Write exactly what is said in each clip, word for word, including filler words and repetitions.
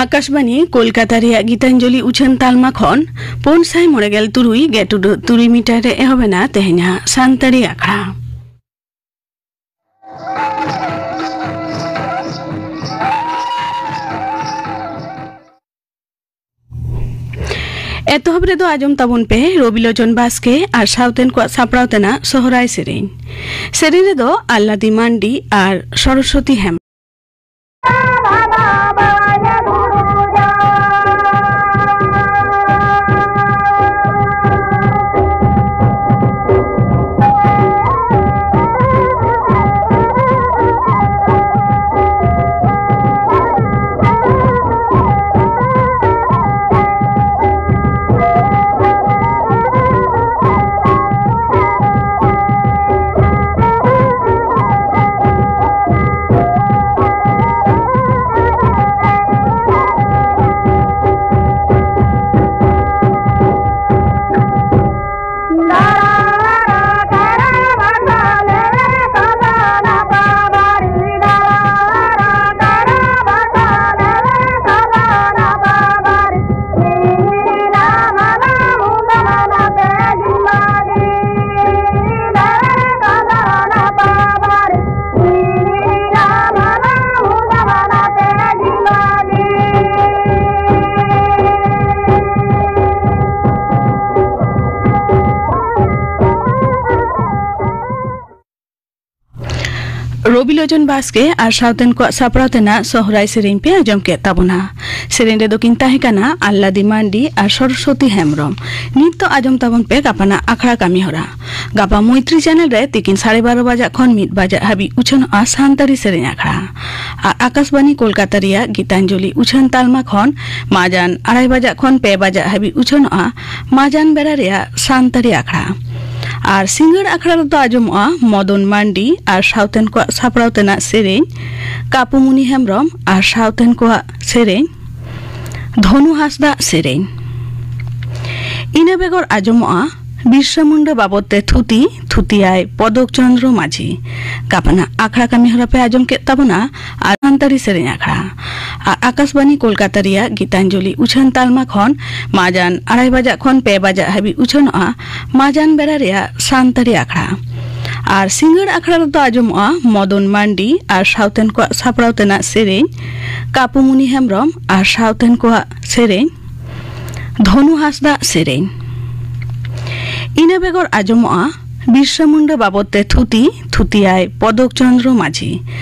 ᱟᱠᱟᱥᱵᱟᱱᱤ ᱠᱳᱞᱠᱟᱛᱟ ᱨᱮᱭᱟᱜ ᱜᱤᱛᱟᱧᱡᱚᱞᱤ ᱩᱪᱷᱟᱹᱱ ᱛᱟᱞᱢᱟ ᱠᱷᱚᱱ ᱯᱩᱱ ᱥᱟᱭ ᱢᱚᱬᱮ ᱜᱮᱞ ᱛᱩᱨᱩᱭ ᱜᱮ ᱴᱩᱰᱟᱹᱜ ᱛᱩᱨᱩᱭ ᱢᱤᱴᱟᱨ ᱨᱮ ᱮᱦᱚᱵ ᱮᱱᱟ ᱛᱮᱦᱮᱧᱟᱜ ᱥᱟᱱᱛᱟᱲᱤ ᱟᱠᱷᱲᱟ᱾ ᱮᱛᱚᱦᱚᱵ ᱨᱮᱫᱚ ᱟᱸᱡᱚᱢ ᱛᱟᱵᱚᱱ ᱯᱮ ᱨᱚᱵᱤᱞᱳᱪᱚᱱ ᱵᱟᱥᱠᱮ ᱟᱨ ᱥᱟᱶᱛᱮᱱ ᱠᱚᱣᱟᱜ ᱥᱟᱯᱲᱟᱣ ᱛᱮᱱᱟᱜ ᱥᱚᱦᱨᱟᱭ ᱥᱮᱨᱮᱧ᱾ ᱥᱮᱨᱮᱧ ᱨᱮᱫᱚ ᱟᱞᱞᱟᱫᱤ ᱢᱟᱱᱰᱤ ᱟᱨ ᱥᱚᱨᱚᱥᱚᱛᱤ ᱦᱮᱢ᱾ ᱨᱚᱵᱤᱞᱳᱪᱚᱱ ᱵᱟᱥᱠᱮ ᱟᱨ ᱥᱟᱶᱛᱮᱱ ᱠᱚᱣᱟᱜ ᱥᱟᱯᱲᱟᱣ ᱛᱮᱱᱟᱜ ᱥᱚᱦᱨᱟᱭ ᱥᱮᱨᱮᱧ ᱯᱮ ᱟᱸᱡᱚᱢ ᱠᱮᱫ ᱛᱟᱵᱚᱱᱟ᱾ ᱥᱮᱨᱮᱧ ᱨᱮᱫᱚ ᱠᱤᱱ ᱛᱟᱦᱮᱸ ᱠᱟᱱᱟ ᱟᱞᱞᱟᱫᱤ ᱢᱟᱱᱰᱤ ᱟᱨ ᱥᱚᱨᱚᱥᱚᱛᱤ ᱦᱮᱢᱵᱽᱨᱚᱢ᱾ ᱱᱤᱛ ᱫᱚ ᱟᱸᱡᱚᱢ ᱛᱟᱵᱚᱱ ᱯᱮ ᱜᱟᱯᱟᱱᱟᱜ ᱟᱠᱷᱲᱟ ᱠᱟᱹᱢᱤ ᱦᱚᱨᱟ᱾ ᱜᱟᱯᱟ ᱢᱳᱭᱛᱨᱤ ᱪᱮᱱᱮᱞ ᱨᱮ ᱛᱤᱠᱤᱱ ᱥᱟᱲᱮ ᱵᱟᱨᱚ ᱵᱟᱡᱟᱜ ᱠᱷᱚᱱ ᱢᱤᱫ ᱵᱟᱡᱟᱜ ᱦᱟᱹᱵᱤᱡ ᱩᱪᱷᱟᱹᱱᱚᱜᱼᱟ ᱥᱟᱱᱛᱟᱲᱤ ᱥᱮᱨᱮᱧ ᱟᱠᱷᱲᱟ᱾ ᱟᱨ ᱟᱠᱟᱥᱵᱟᱱᱤ ᱠᱳᱞᱠᱟᱛᱟ ᱨᱮᱭᱟᱜ ᱜᱤᱛᱟᱧᱡᱚᱞᱤ ᱩᱪᱷᱟᱹᱱ ᱛᱟᱞᱢᱟ ᱠᱷᱚᱱ ᱢᱟᱡᱟᱱ ᱟᱲᱟᱭ ᱵᱟᱡᱟᱜ ᱠᱷᱚᱱ ᱯᱮ ᱵᱟᱡᱟᱜ ᱦᱟᱹᱵᱤᱡ ᱩᱪᱷᱟᱹᱱᱚᱜᱼᱟ ᱢᱟᱡᱟᱱ ᱵᱮᱲᱟ ᱨᱮᱭᱟᱜ ᱥᱟᱱᱛᱟᱲᱤ ᱟᱠᱷᱲᱟ᱾ ᱟᱨ ᱥᱤᱸᱜᱟᱹᱲ ᱟᱠᱷᱲᱟ ᱨᱮᱫᱚ ᱟᱸᱡᱚᱢᱚᱜᱼᱟ ᱢᱚᱫᱚᱱ ᱢᱟᱱᱰᱤ ᱟᱨ ᱥᱟᱶᱛᱮᱱ ᱠᱚᱣᱟᱜ ᱥᱟᱯᱲᱟᱣ ᱛᱮᱱᱟᱜ ᱥᱮᱨᱮᱧ ᱠᱟᱯᱩᱢᱩᱱᱤ ᱦᱮᱢᱵᱽᱨᱚᱢ ᱟᱨ ᱥᱟᱶᱛᱮᱱ ᱠᱚᱣᱟᱜ ᱥᱮᱨᱮᱧ ᱫᱷᱚᱱᱩ ᱦᱟᱸᱥᱫᱟᱜ ᱥᱮᱨᱮᱧ᱾ ᱤᱱᱟᱹ ᱵᱮᱜᱚᱨ ᱟᱸᱡᱚᱢᱚᱜᱼᱟ ᱵᱤᱨᱥᱟ ᱢᱩᱱᱰᱟ ᱵᱟᱵᱚᱛ ᱛᱮ ᱛᱷᱩᱛᱤ, ᱛᱷᱩᱛᱤᱭᱟᱭ ᱯᱚᱫᱚᱠ ᱪᱚᱱᱫᱨᱚ ᱢᱟᱹᱡᱷᱤ᱾ ᱜᱟᱯᱟᱱᱟᱜ ᱟᱠᱷᱲᱟ ᱠᱟᱹᱢᱤ ᱦᱚᱨᱟ ᱯᱮ ᱟᱸᱡᱚᱢ ᱠᱮᱫ ᱛᱟᱵᱚᱱᱟ᱾ ᱟᱨ ᱥᱟᱱᱛᱟᱲᱤ ᱥᱮᱨᱮᱧ ᱟᱠᱷᱲᱟ᱾ ᱟᱨ ᱟᱠᱟᱥᱵᱟᱱᱤ ᱠᱳᱞᱠᱟᱛᱟ ᱨᱮᱭᱟᱜ ᱜᱤᱛᱟᱧᱡᱚᱞᱤ ᱩᱪᱷᱟᱹᱱ ᱛᱟᱞᱢᱟ ᱠᱷᱚᱱ ᱢᱟᱡᱟᱱ ᱟᱲᱟᱭ ᱵᱟᱡᱟᱜ ᱠᱷᱚᱱ ᱯᱮ ᱵᱟᱡᱟᱜ ᱦᱟᱹᱵᱤᱡ ᱩᱪᱷᱟᱹᱱᱚᱜᱼᱟ ᱢᱟᱡᱟᱱ ᱵᱮᱲᱟ ᱨᱮᱭᱟᱜ ᱥᱟᱱᱛᱟᱲᱤ ᱟᱠᱷᱲᱟ᱾ ᱟᱨ ᱥᱤᱸᱜᱟᱹᱲ ᱟᱠᱷᱲᱟ ᱨᱮᱫᱚ ᱟᱸᱡᱚᱢᱚᱜᱼᱟ ᱢᱚᱫᱚᱱ ᱢᱟᱱᱰᱤ ᱟᱨ ᱥᱟᱶᱛᱮᱱ ᱠᱚᱣᱟᱜ ᱥᱟᱯᱲᱟᱣ ᱛᱮᱱᱟᱜ ᱥᱮᱨᱮᱧ, ᱠᱟᱯᱩᱢᱩᱱᱤ ᱦᱮᱢᱵᱨᱚᱢ ᱟᱨ ᱥᱟᱶᱛᱮᱱ ᱠᱚᱣᱟᱜ ᱥᱮᱨᱮᱧ, ᱫᱷᱚᱱᱩ ᱦᱟᱸᱥᱫᱟᱜ ᱥᱮᱨᱮᱧ᱾ ᱤᱱᱟᱹ ᱵᱮᱜᱚᱨ ᱟᱸᱡᱚᱢᱚᱜᱼᱟ ᱵᱤᱨᱥᱟ ᱢᱩᱱᱰᱟ ᱵᱟᱵᱚᱛ ᱛᱮ ᱛᱷᱩᱛᱤ, ᱛᱷᱩᱛᱤᱭᱟᱭ ᱯᱚᱫᱚᱠ ᱪᱚᱱᱫᱨᱚ ᱢᱟᱹᱡᱷᱤ᱾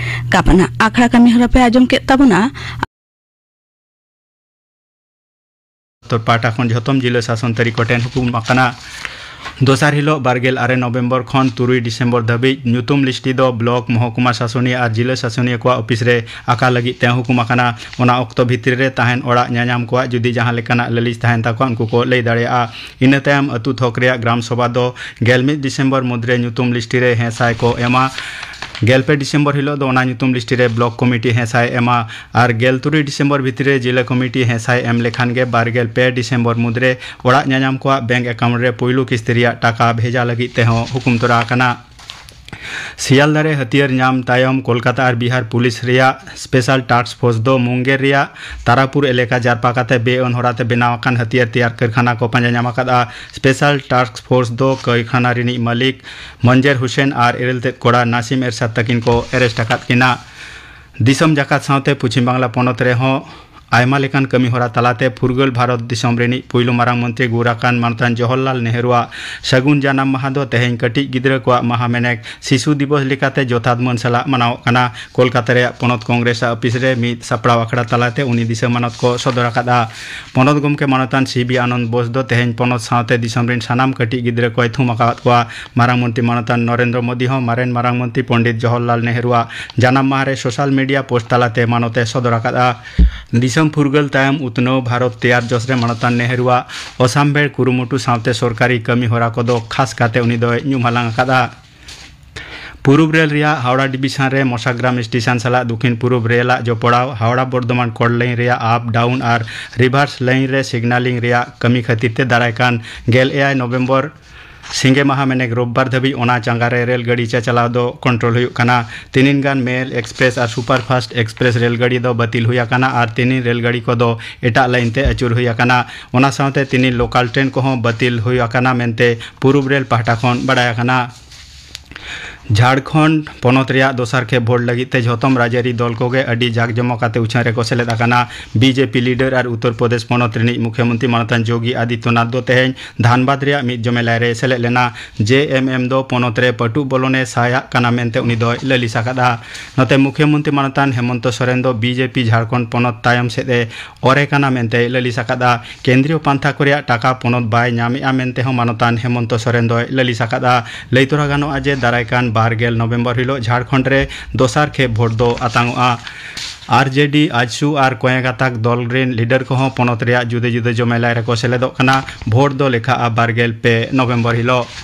ᱜᱟᱯᱟᱱᱟᱜ ᱟᱠᱷᱲᱟ ᱠᱟᱹᱢᱤ ᱦᱚᱨᱟ ᱯᱮ ᱟᱸᱡᱚᱢ ᱠᱮᱫ ᱛᱟᱵᱚᱱᱟ᱾ ᱫᱚᱯᱛᱚᱨ ᱯᱟᱦᱴᱟ ᱠᱷᱚᱱ ᱡᱷᱚᱛᱚᱢ ᱡᱤᱞᱟᱹ ᱥᱟᱥᱚᱱ ᱛᱟᱹᱨᱤ ᱠᱚᱴᱷᱮᱱ ᱦᱩᱠᱩᱢ ᱟᱠᱟᱱᱟ᱾ ᱫᱚᱥᱟᱨ ᱦᱤᱞᱳᱜ ᱵᱟᱨᱜᱮᱞ ᱟᱨᱮ ᱱᱚᱵᱷᱮᱢᱵᱚᱨ ᱠᱷᱚᱱ ᱛᱩᱨᱩᱭ ᱰᱤᱥᱮᱢᱵᱚᱨ ᱫᱷᱟᱹᱵᱤᱡ ᱧᱩᱛᱩᱢ ᱞᱤᱥᱴᱤ ᱫᱚ ᱵᱞᱚᱠ, ᱢᱚᱦᱚᱠᱩᱢᱟ ᱥᱟᱥᱚᱱᱤᱭᱟᱹ ᱟᱨ ᱡᱤᱞᱟᱹ ᱥᱟᱥᱚᱱᱤᱭᱟᱹ ᱠᱚᱣᱟᱜ ᱚᱯᱷᱤᱥ ᱨᱮ ᱟᱠᱟ ᱞᱟᱹᱜᱤᱫ ᱛᱮ ᱦᱩᱠᱩᱢ ᱟᱠᱟᱱᱟ᱾ ᱚᱱᱟ ᱚᱠᱛᱚ ᱵᱷᱤᱛᱤᱨ ᱨᱮ ᱛᱟᱦᱮᱱ ᱚᱲᱟᱜ ᱧᱟᱧᱟᱢ ᱠᱚᱣᱟᱜ ᱡᱩᱫᱤ ᱡᱟᱦᱟᱸ ᱞᱮᱠᱟᱱᱟᱜ ᱞᱟᱹᱞᱤᱥ ᱛᱟᱦᱮᱱ ᱛᱟᱠᱚᱣᱟ, ᱩᱱᱠᱩ ᱠᱚ ᱞᱟᱹᱭ ᱫᱟᱲᱮᱭᱟᱜᱼᱟ᱾ ᱤᱱᱟᱹ ᱛᱟᱭᱚᱢ ᱟᱹᱛᱩ ᱛᱷᱚᱠ ᱨᱮᱭᱟᱜ ᱜᱨᱟᱢ ᱥᱚᱵᱷᱟ ᱫᱚ ᱜᱮᱞ ᱢᱤᱫ ᱰᱤᱥᱮᱢᱵᱚᱨ ᱢᱩᱫᱽᱨᱮ ᱧᱩᱛᱩᱢ ᱞᱤᱥᱴᱤ ᱨᱮ ᱦᱮᱸ ᱥᱟᱭ ᱠᱚ ᱮᱢᱟ᱾ ᱜᱮᱞ ᱯᱮ ᱰᱤᱥᱮᱢᱵᱚᱨ ᱦᱤᱞᱳᱜ ᱫᱚ ᱚᱱᱟ ᱧᱩᱛᱩᱢ ᱞᱤᱥᱴᱤ ᱨᱮ ᱵᱞᱚᱠ ᱠᱚᱢᱤᱴᱤ ᱦᱮᱸ ᱥᱟᱭ ᱮᱢᱟ᱾ ᱟᱨ ᱜᱮᱞ ᱛᱩᱨᱩᱭ ᱰᱤᱥᱮᱢᱵᱚᱨ ᱵᱷᱤᱛᱤᱨ ᱨᱮ ᱡᱤᱞᱟᱹ ᱠᱚᱢᱤᱴᱤ ᱦᱮᱸ ᱥᱟᱭ ᱮᱢ ᱞᱮᱠᱷᱟᱱ ᱜᱮ ᱵᱟᱨ ᱜᱮᱞ ᱯᱮ ᱰᱤᱥᱮᱢᱵᱚᱨ ᱢᱩᱫᱽᱨᱮ ᱚᱲᱟᱜ ᱧᱟᱧᱟᱢ ᱠᱚᱣᱟᱜ ᱵᱮᱝᱠ ᱮᱠᱟᱣᱩᱱᱴ ᱨᱮ ᱯᱩᱭᱞᱩ ᱠᱤᱥᱛᱤ ᱨᱮᱭᱟᱜ ᱴᱟᱠᱟ ᱵᱷᱮᱡᱟ ᱞᱟᱹᱜᱤᱫ ᱛᱮᱦᱚᱸ ᱦᱩᱠᱩᱢ ᱛᱚᱨᱟ ᱟᱠᱟᱱᱟ᱾ ᱥᱤᱭᱟᱞᱫᱟ ᱨᱮ ᱦᱟᱹᱛᱭᱟᱹᱨ ᱧᱟᱢ ᱛᱟᱭᱚᱢ ᱠᱳᱞᱠᱟᱛᱟ ᱟᱨ ᱵᱤᱦᱟᱨ ᱯᱩᱞᱤᱥ ᱨᱮᱭᱟᱜ ᱥᱯᱮᱥᱟᱞ ᱴᱟᱥᱠ ᱯᱷᱳᱨᱥ ᱫᱚ ᱢᱩᱝᱜᱮᱨ ᱨᱮᱭᱟᱜ ᱛᱟᱨᱟᱯᱩᱨ ᱮᱞᱟᱠᱟ ᱡᱟᱨᱯᱟ ᱠᱟᱛᱮ ᱵᱮᱼᱟᱹᱱ ᱦᱚᱨᱟᱛᱮ ᱵᱮᱱᱟᱣ ᱟᱠᱟᱱ ᱦᱟᱹᱛᱭᱟᱹᱨ ᱛᱮᱭᱟᱨ ᱠᱟᱹᱨᱠᱷᱟᱱᱟ ᱠᱚ ᱯᱟᱸᱡᱟ ᱧᱟᱢ ᱟᱠᱟᱫᱼᱟ᱾ ᱥᱯᱮᱥᱟᱞ ᱴᱟᱥᱠ ᱯᱷᱳᱨᱥ ᱫᱚ ᱠᱟᱹᱨᱠᱷᱟᱱᱟ ᱨᱤᱱᱤᱡ ᱢᱟᱹᱞᱤᱠ ᱢᱚᱧᱡᱮᱨ ᱦᱩᱥᱮᱱ ᱟᱨ ᱮᱨᱮᱞ ᱛᱮᱫ ᱠᱚᱲᱟ ᱱᱟᱥᱤᱢ ᱮᱨᱥᱟᱫ ᱛᱟᱹᱠᱤᱱ ᱠᱚ ᱮᱨᱮᱥᱴ ᱟᱠᱟᱫ ᱠᱤᱱᱟ᱾ ᱫᱤᱥᱚᱢ ᱡᱟᱠᱟᱛ ᱥᱟᱶᱛᱮ ᱯᱚᱪᱷᱤᱢ ᱵᱟᱝᱞᱟ ᱯᱚᱱᱚᱛ ᱨᱮᱦᱚᱸ ᱟᱭᱢᱟ ᱞᱮᱠᱟᱱ ᱠᱟᱹᱢᱤ ᱦᱚᱨᱟ ᱛᱟᱞᱟᱛᱮ ᱯᱷᱩᱨᱜᱟᱹᱞ ᱵᱷᱟᱨᱚᱛ ᱫᱤᱥᱚᱢ ᱨᱤᱱᱤᱡ ᱯᱩᱭᱞᱩ ᱢᱟᱨᱟᱝ ᱢᱚᱱᱛᱨᱤ ᱜᱩᱨ ᱟᱠᱟᱱ ᱢᱟᱱᱚᱛᱟᱱ ᱡᱚᱣᱟᱦᱚᱨᱞᱟᱞ ᱱᱮᱦᱨᱩᱣᱟᱜ ᱥᱟᱹᱜᱩᱱ ᱡᱟᱱᱟᱢ ᱢᱟᱦᱟ ᱫᱚ ᱛᱮᱦᱮᱧ ᱠᱟᱹᱴᱤᱡ ᱜᱤᱫᱽᱨᱟᱹ ᱠᱚᱣᱟᱜ ᱢᱟᱦᱟ ᱢᱮᱱᱮᱠ ᱥᱤᱥᱩ ᱫᱤᱵᱚᱥ ᱞᱮᱠᱟᱛᱮ ᱡᱚᱛᱷᱟᱛ ᱢᱟᱹᱱ ᱥᱟᱞᱟᱜ ᱢᱟᱱᱟᱣᱚᱜ ᱠᱟᱱᱟ᱾ ᱠᱳᱞᱠᱟᱛᱟ ᱨᱮᱭᱟᱜ ᱯᱚᱱᱚᱛ ᱠᱚᱝᱜᱨᱮᱥ ᱟᱜ ᱚᱯᱷᱤᱥ ᱨᱮ ᱢᱤᱫ ᱥᱟᱯᱲᱟᱣ ᱟᱠᱷᱲᱟ ᱛᱟᱞᱟᱛᱮ ᱩᱱᱤ ᱫᱤᱥᱟᱹ ᱢᱟᱱᱚᱛ ᱠᱚ ᱥᱚᱫᱚᱨ ᱟᱠᱟᱫᱼᱟ᱾ ᱯᱚᱱᱚᱛ ᱜᱚᱢᱠᱮ ᱢᱟᱱᱚᱛᱟᱱ ᱥᱤ ᱵᱤ ᱟᱱᱚᱱᱫ ᱵᱳᱥ ᱫᱚ ᱛᱮᱦᱮᱧ ᱯᱚᱱᱚᱛ ᱥᱟᱶᱛᱮ ᱫᱤᱥᱚᱢ ᱨᱤᱱ ᱥᱟᱱᱟᱢ ᱠᱟᱹᱴᱤᱡ ᱜᱤᱫᱽᱨᱟᱹ ᱠᱚᱭ ᱛᱷᱩᱢ ᱟᱠᱟᱫ ᱠᱚᱣᱟ᱾ ᱢᱟᱨᱟᱝ ᱢᱚᱱᱛᱨᱤ ᱢᱟᱱᱚᱛᱟᱱ ᱱᱚᱨᱮᱱᱫᱨᱚ ᱢᱳᱫᱤ ᱦᱚᱸ ᱢᱟᱨᱮᱱ ᱢᱟᱨᱟᱝ ᱢᱚᱱᱛᱨᱤ ᱯᱚᱱᱰᱤᱛ ᱡᱚᱣᱟᱦᱚᱨᱞᱟᱞ ᱱᱮᱦᱨᱩᱣᱟᱜ ᱡᱟᱱᱟᱢ ᱢᱟᱦᱟ ᱨᱮ ᱥᱳᱥᱟᱞ ᱢᱤᱰᱤᱭᱟ ᱯᱳᱥᱴ ᱛᱟᱞᱟᱛᱮ ᱢᱟᱱᱚᱛ ᱮ ᱥᱚᱫᱚᱨ ᱟᱠᱟᱫᱼᱟ᱾ ᱫᱤᱥᱚᱢ ᱯᱷᱩᱨᱜᱟᱹᱞ ᱛᱟᱭᱚᱢ ᱩᱛᱱᱟᱹᱣ ᱵᱷᱟᱨᱚᱛ ᱛᱮᱭᱟᱨ ᱡᱚᱥ ᱨᱮ ᱢᱟᱱᱚᱛᱟᱱ ᱱᱮᱦᱨᱩᱣᱟᱜ ᱚᱥᱟᱢᱵᱷᱮᱲ ᱠᱩᱨᱩᱢᱩᱴᱩ ᱥᱟᱶᱛᱮ ᱥᱚᱨᱠᱟᱨᱤ ᱠᱟᱹᱢᱤ ᱦᱚᱨᱟ ᱠᱚᱫᱚ ᱠᱷᱟᱥ ᱠᱟᱛᱮ ᱩᱱᱤ ᱫᱚᱭ ᱧᱩᱢ ᱦᱟᱞᱟᱝ ᱟᱠᱟᱫᱼᱟ᱾ ᱯᱩᱨᱩᱵ ᱨᱮᱞ ᱨᱮᱭᱟᱜ ᱦᱟᱣᱲᱟ ᱰᱤᱵᱤᱥᱚᱱ ᱨᱮ ᱢᱚᱥᱟᱜᱨᱟᱢ ᱥᱴᱮᱥᱚᱱ ᱥᱟᱞᱟᱜ ᱫᱚᱠᱷᱤᱱ ᱯᱩᱨᱩᱵ ᱨᱮᱞᱟᱜ ᱡᱚᱯᱚᱲᱟᱣ ᱦᱟᱣᱲᱟ ᱵᱚᱨᱫᱷᱚᱢᱟᱱ ᱠᱚᱲ ᱞᱟᱭᱤᱱ ᱨᱮᱭᱟᱜ ᱟᱯ ᱰᱟᱣᱩᱱ ᱟᱨ ᱨᱤᱵᱷᱟᱨᱥ ᱞᱟᱭᱤᱱ ᱨᱮ ᱥᱤᱜᱱᱟᱞᱤᱝ ᱨᱮᱭᱟᱜ ᱠᱟᱹᱢᱤ ᱠᱷᱟᱹᱛᱤᱨ ᱛᱮ ᱫᱟᱨᱟᱭ ᱠᱟᱱ ᱜᱮᱞ ᱮᱭᱟᱭ ᱱᱚᱵᱷᱮᱢᱵᱚᱨ ᱥᱤᱸᱜᱮ ᱢᱟᱦᱟ ᱢᱮᱱᱮᱠ ᱨᱳᱵᱵᱟᱨ ᱫᱷᱟᱹᱵᱤᱡ ᱚᱱᱟ ᱪᱟᱸᱜᱟ ᱨᱮ ᱨᱮᱞ ᱜᱟᱹᱰᱤ ᱪᱟᱪᱟᱞᱟᱣ ᱫᱚ ᱠᱚᱱᱴᱨᱳᱞ ᱦᱩᱭᱩᱜ ᱠᱟᱱᱟ᱾ ᱛᱤᱱᱤᱱ ᱜᱟᱱ ᱢᱮᱞ ᱮᱠᱥᱯᱨᱮᱥ ᱟᱨ ᱥᱩᱯᱟᱨ ᱯᱷᱟᱥᱴ ᱮᱠᱥᱯᱨᱮᱥ ᱨᱮᱞ ᱜᱟᱹᱰᱤ ᱫᱚ ᱵᱟᱹᱛᱤᱞ ᱦᱩᱭ ᱟᱠᱟᱱᱟ ᱟᱨ ᱛᱤᱱᱤᱱ ᱨᱮᱞ ᱜᱟᱹᱰᱤ ᱠᱚᱫᱚ ᱮᱴᱟᱜ ᱞᱟᱭᱤᱱ ᱛᱮ ᱟᱹᱪᱩᱨ ᱦᱩᱭ ᱟᱠᱟᱱᱟ᱾ ᱚᱱᱟ ᱥᱟᱶᱛᱮ ᱛᱤᱱᱤᱱ ᱞᱳᱠᱟᱞ ᱴᱨᱮᱱ ᱠᱚᱦᱚᱸ ᱵᱟᱹᱛᱤᱞ ᱦᱩᱭ ᱟᱠᱟᱱᱟ ᱢᱮᱱᱛᱮ ᱯᱩᱨᱩᱵ ᱨᱮᱞ ᱯᱟᱦᱴᱟ ᱠᱷᱚᱱ ᱵᱟᱰᱟᱭ ᱟᱠᱟᱱᱟ᱾ ᱡᱷᱟᱲᱠᱷᱚᱸᱰ ᱯᱚᱱᱚᱛ ᱨᱮᱭᱟᱜ ᱫᱚᱥᱟᱨ ᱠᱷᱮᱯ ᱵᱷᱳᱴ ᱞᱟᱹᱜᱤᱫ ᱛᱮ ᱡᱷᱚᱛᱚᱢ ᱨᱟᱡᱽᱟᱹᱨᱤ ᱫᱚᱞ ᱠᱚᱜᱮ ᱟᱹᱰᱤ ᱡᱟᱠ ᱡᱚᱢᱚᱠ ᱟᱛᱮ ᱩᱪᱷᱟᱹᱱ ᱨᱮᱠᱚ ᱥᱮᱞᱮᱫ ᱟᱠᱟᱱᱟ᱾ ᱵᱤᱡᱮᱯᱤ ᱞᱤᱰᱟᱨ ᱟᱨ ᱩᱛᱛᱚᱨ ᱯᱨᱚᱫᱮᱥ ᱯᱚᱱᱚᱛ ᱨᱤᱱᱤᱡ ᱢᱩᱠᱷᱭᱟᱹᱢᱚᱱᱛᱨᱤ ᱢᱟᱱᱚᱛᱟᱱ ᱡᱳᱜᱤ ᱟᱫᱤᱛᱭᱚᱱᱟᱛᱷ ᱫᱚ ᱛᱮᱦᱮᱧ ᱫᱷᱟᱱᱵᱟᱫᱽ ᱨᱮᱭᱟᱜ ᱢᱤᱫ ᱡᱚᱢᱮᱞᱟᱭ ᱨᱮ ᱥᱮᱞᱮᱫ ᱞᱮᱱᱟ᱾ ᱡᱮ ᱮᱢ ᱮᱢ ᱫᱚ ᱯᱚᱱᱚᱛ ᱨᱮ ᱯᱟᱹᱴᱩᱵ ᱵᱚᱞᱚᱱᱮ ᱥᱟᱭᱟᱜ ᱠᱟᱱᱟ ᱢᱮᱱᱛᱮ ᱩᱱᱤ ᱫᱚᱭ ᱞᱟᱹᱞᱤᱥ ᱟᱠᱟᱫᱼᱟ᱾ ᱱᱚᱛᱮ ᱢᱩᱠᱷᱭᱟᱹᱢᱚᱱᱛᱨᱤ ᱢᱟᱱᱚᱛᱟᱱ ᱦᱮᱢᱚᱱᱛᱚ ᱥᱚᱨᱮᱱ ᱫᱚ ᱵᱤᱡᱮᱯᱤ ᱡᱷᱟᱲᱠᱷᱚᱸᱰ ᱯᱚᱱᱚᱛ ᱛᱟᱭᱚᱢ ᱥᱮᱫ ᱮ ᱚᱨᱮ ᱠᱟᱱᱟ ᱢᱮᱱᱛᱮᱭ ᱞᱟᱹᱞᱤᱥ ᱟᱠᱟᱫᱼᱟ᱾ ᱠᱮᱱᱫᱨᱤᱭᱚ ᱯᱟᱱᱛᱷᱟ ᱠᱚ ᱨᱮᱭᱟᱜ ᱴᱟᱠᱟ ᱯᱚᱱᱚᱛ ᱵᱟᱭ ᱧᱟᱢᱮᱫᱼᱟ ᱢᱮᱱᱛᱮ ᱦᱚᱸ ᱢᱟᱱᱚᱛᱟᱱ ᱦᱮᱢᱚᱱᱛᱚ ᱥᱚᱨᱮᱱ ᱫᱚᱭ ᱞᱟᱹᱞᱤᱥ ᱟᱠᱟᱫᱼᱟ᱾ ᱞᱟᱹᱭ ᱛᱚᱨᱟ ᱜᱟᱱᱚᱜᱼᱟ ᱡᱮ ᱫᱟᱨᱟᱭ ᱠᱟᱱ ᱵᱟᱨ ᱜᱮᱞ ᱱᱚᱵᱷᱮᱢᱵᱚᱨ ᱦᱤᱞᱳᱜ ᱡᱷᱟᱲᱠᱷᱚᱸᱰ ᱨᱮ ᱫᱚᱥᱟᱨ ᱠᱷᱮᱯ ᱵᱷᱳᱴ ᱫᱚ ᱟᱛᱟᱝᱚᱜᱼᱟ᱾ ᱟᱨ ᱡᱮ ᱰᱤ, ᱟᱡᱥᱩ ᱟᱨ ᱠᱚᱭᱮ ᱜᱟᱛᱟᱠ ᱫᱚᱞ ᱨᱮᱱ ᱞᱤᱰᱟᱨ ᱠᱚᱦᱚᱸ ᱯᱚᱱᱚᱛ ᱨᱮᱭᱟᱜ ᱡᱩᱫᱟᱹ ᱡᱩᱫᱟᱹ ᱡᱚᱢᱮᱞᱟᱭ ᱨᱮᱠᱚ ᱥᱮᱞᱮᱫᱚᱜ ᱠᱟᱱᱟ᱾ ᱵᱷᱳᱴ ᱫᱚ ᱞᱮᱠᱷᱟᱜᱼᱟ ᱵᱟᱨ ᱜᱮᱞ ᱯᱮ ᱱᱚᱵᱷᱮᱢᱵᱚᱨ ᱦᱤᱞᱳᱜ᱾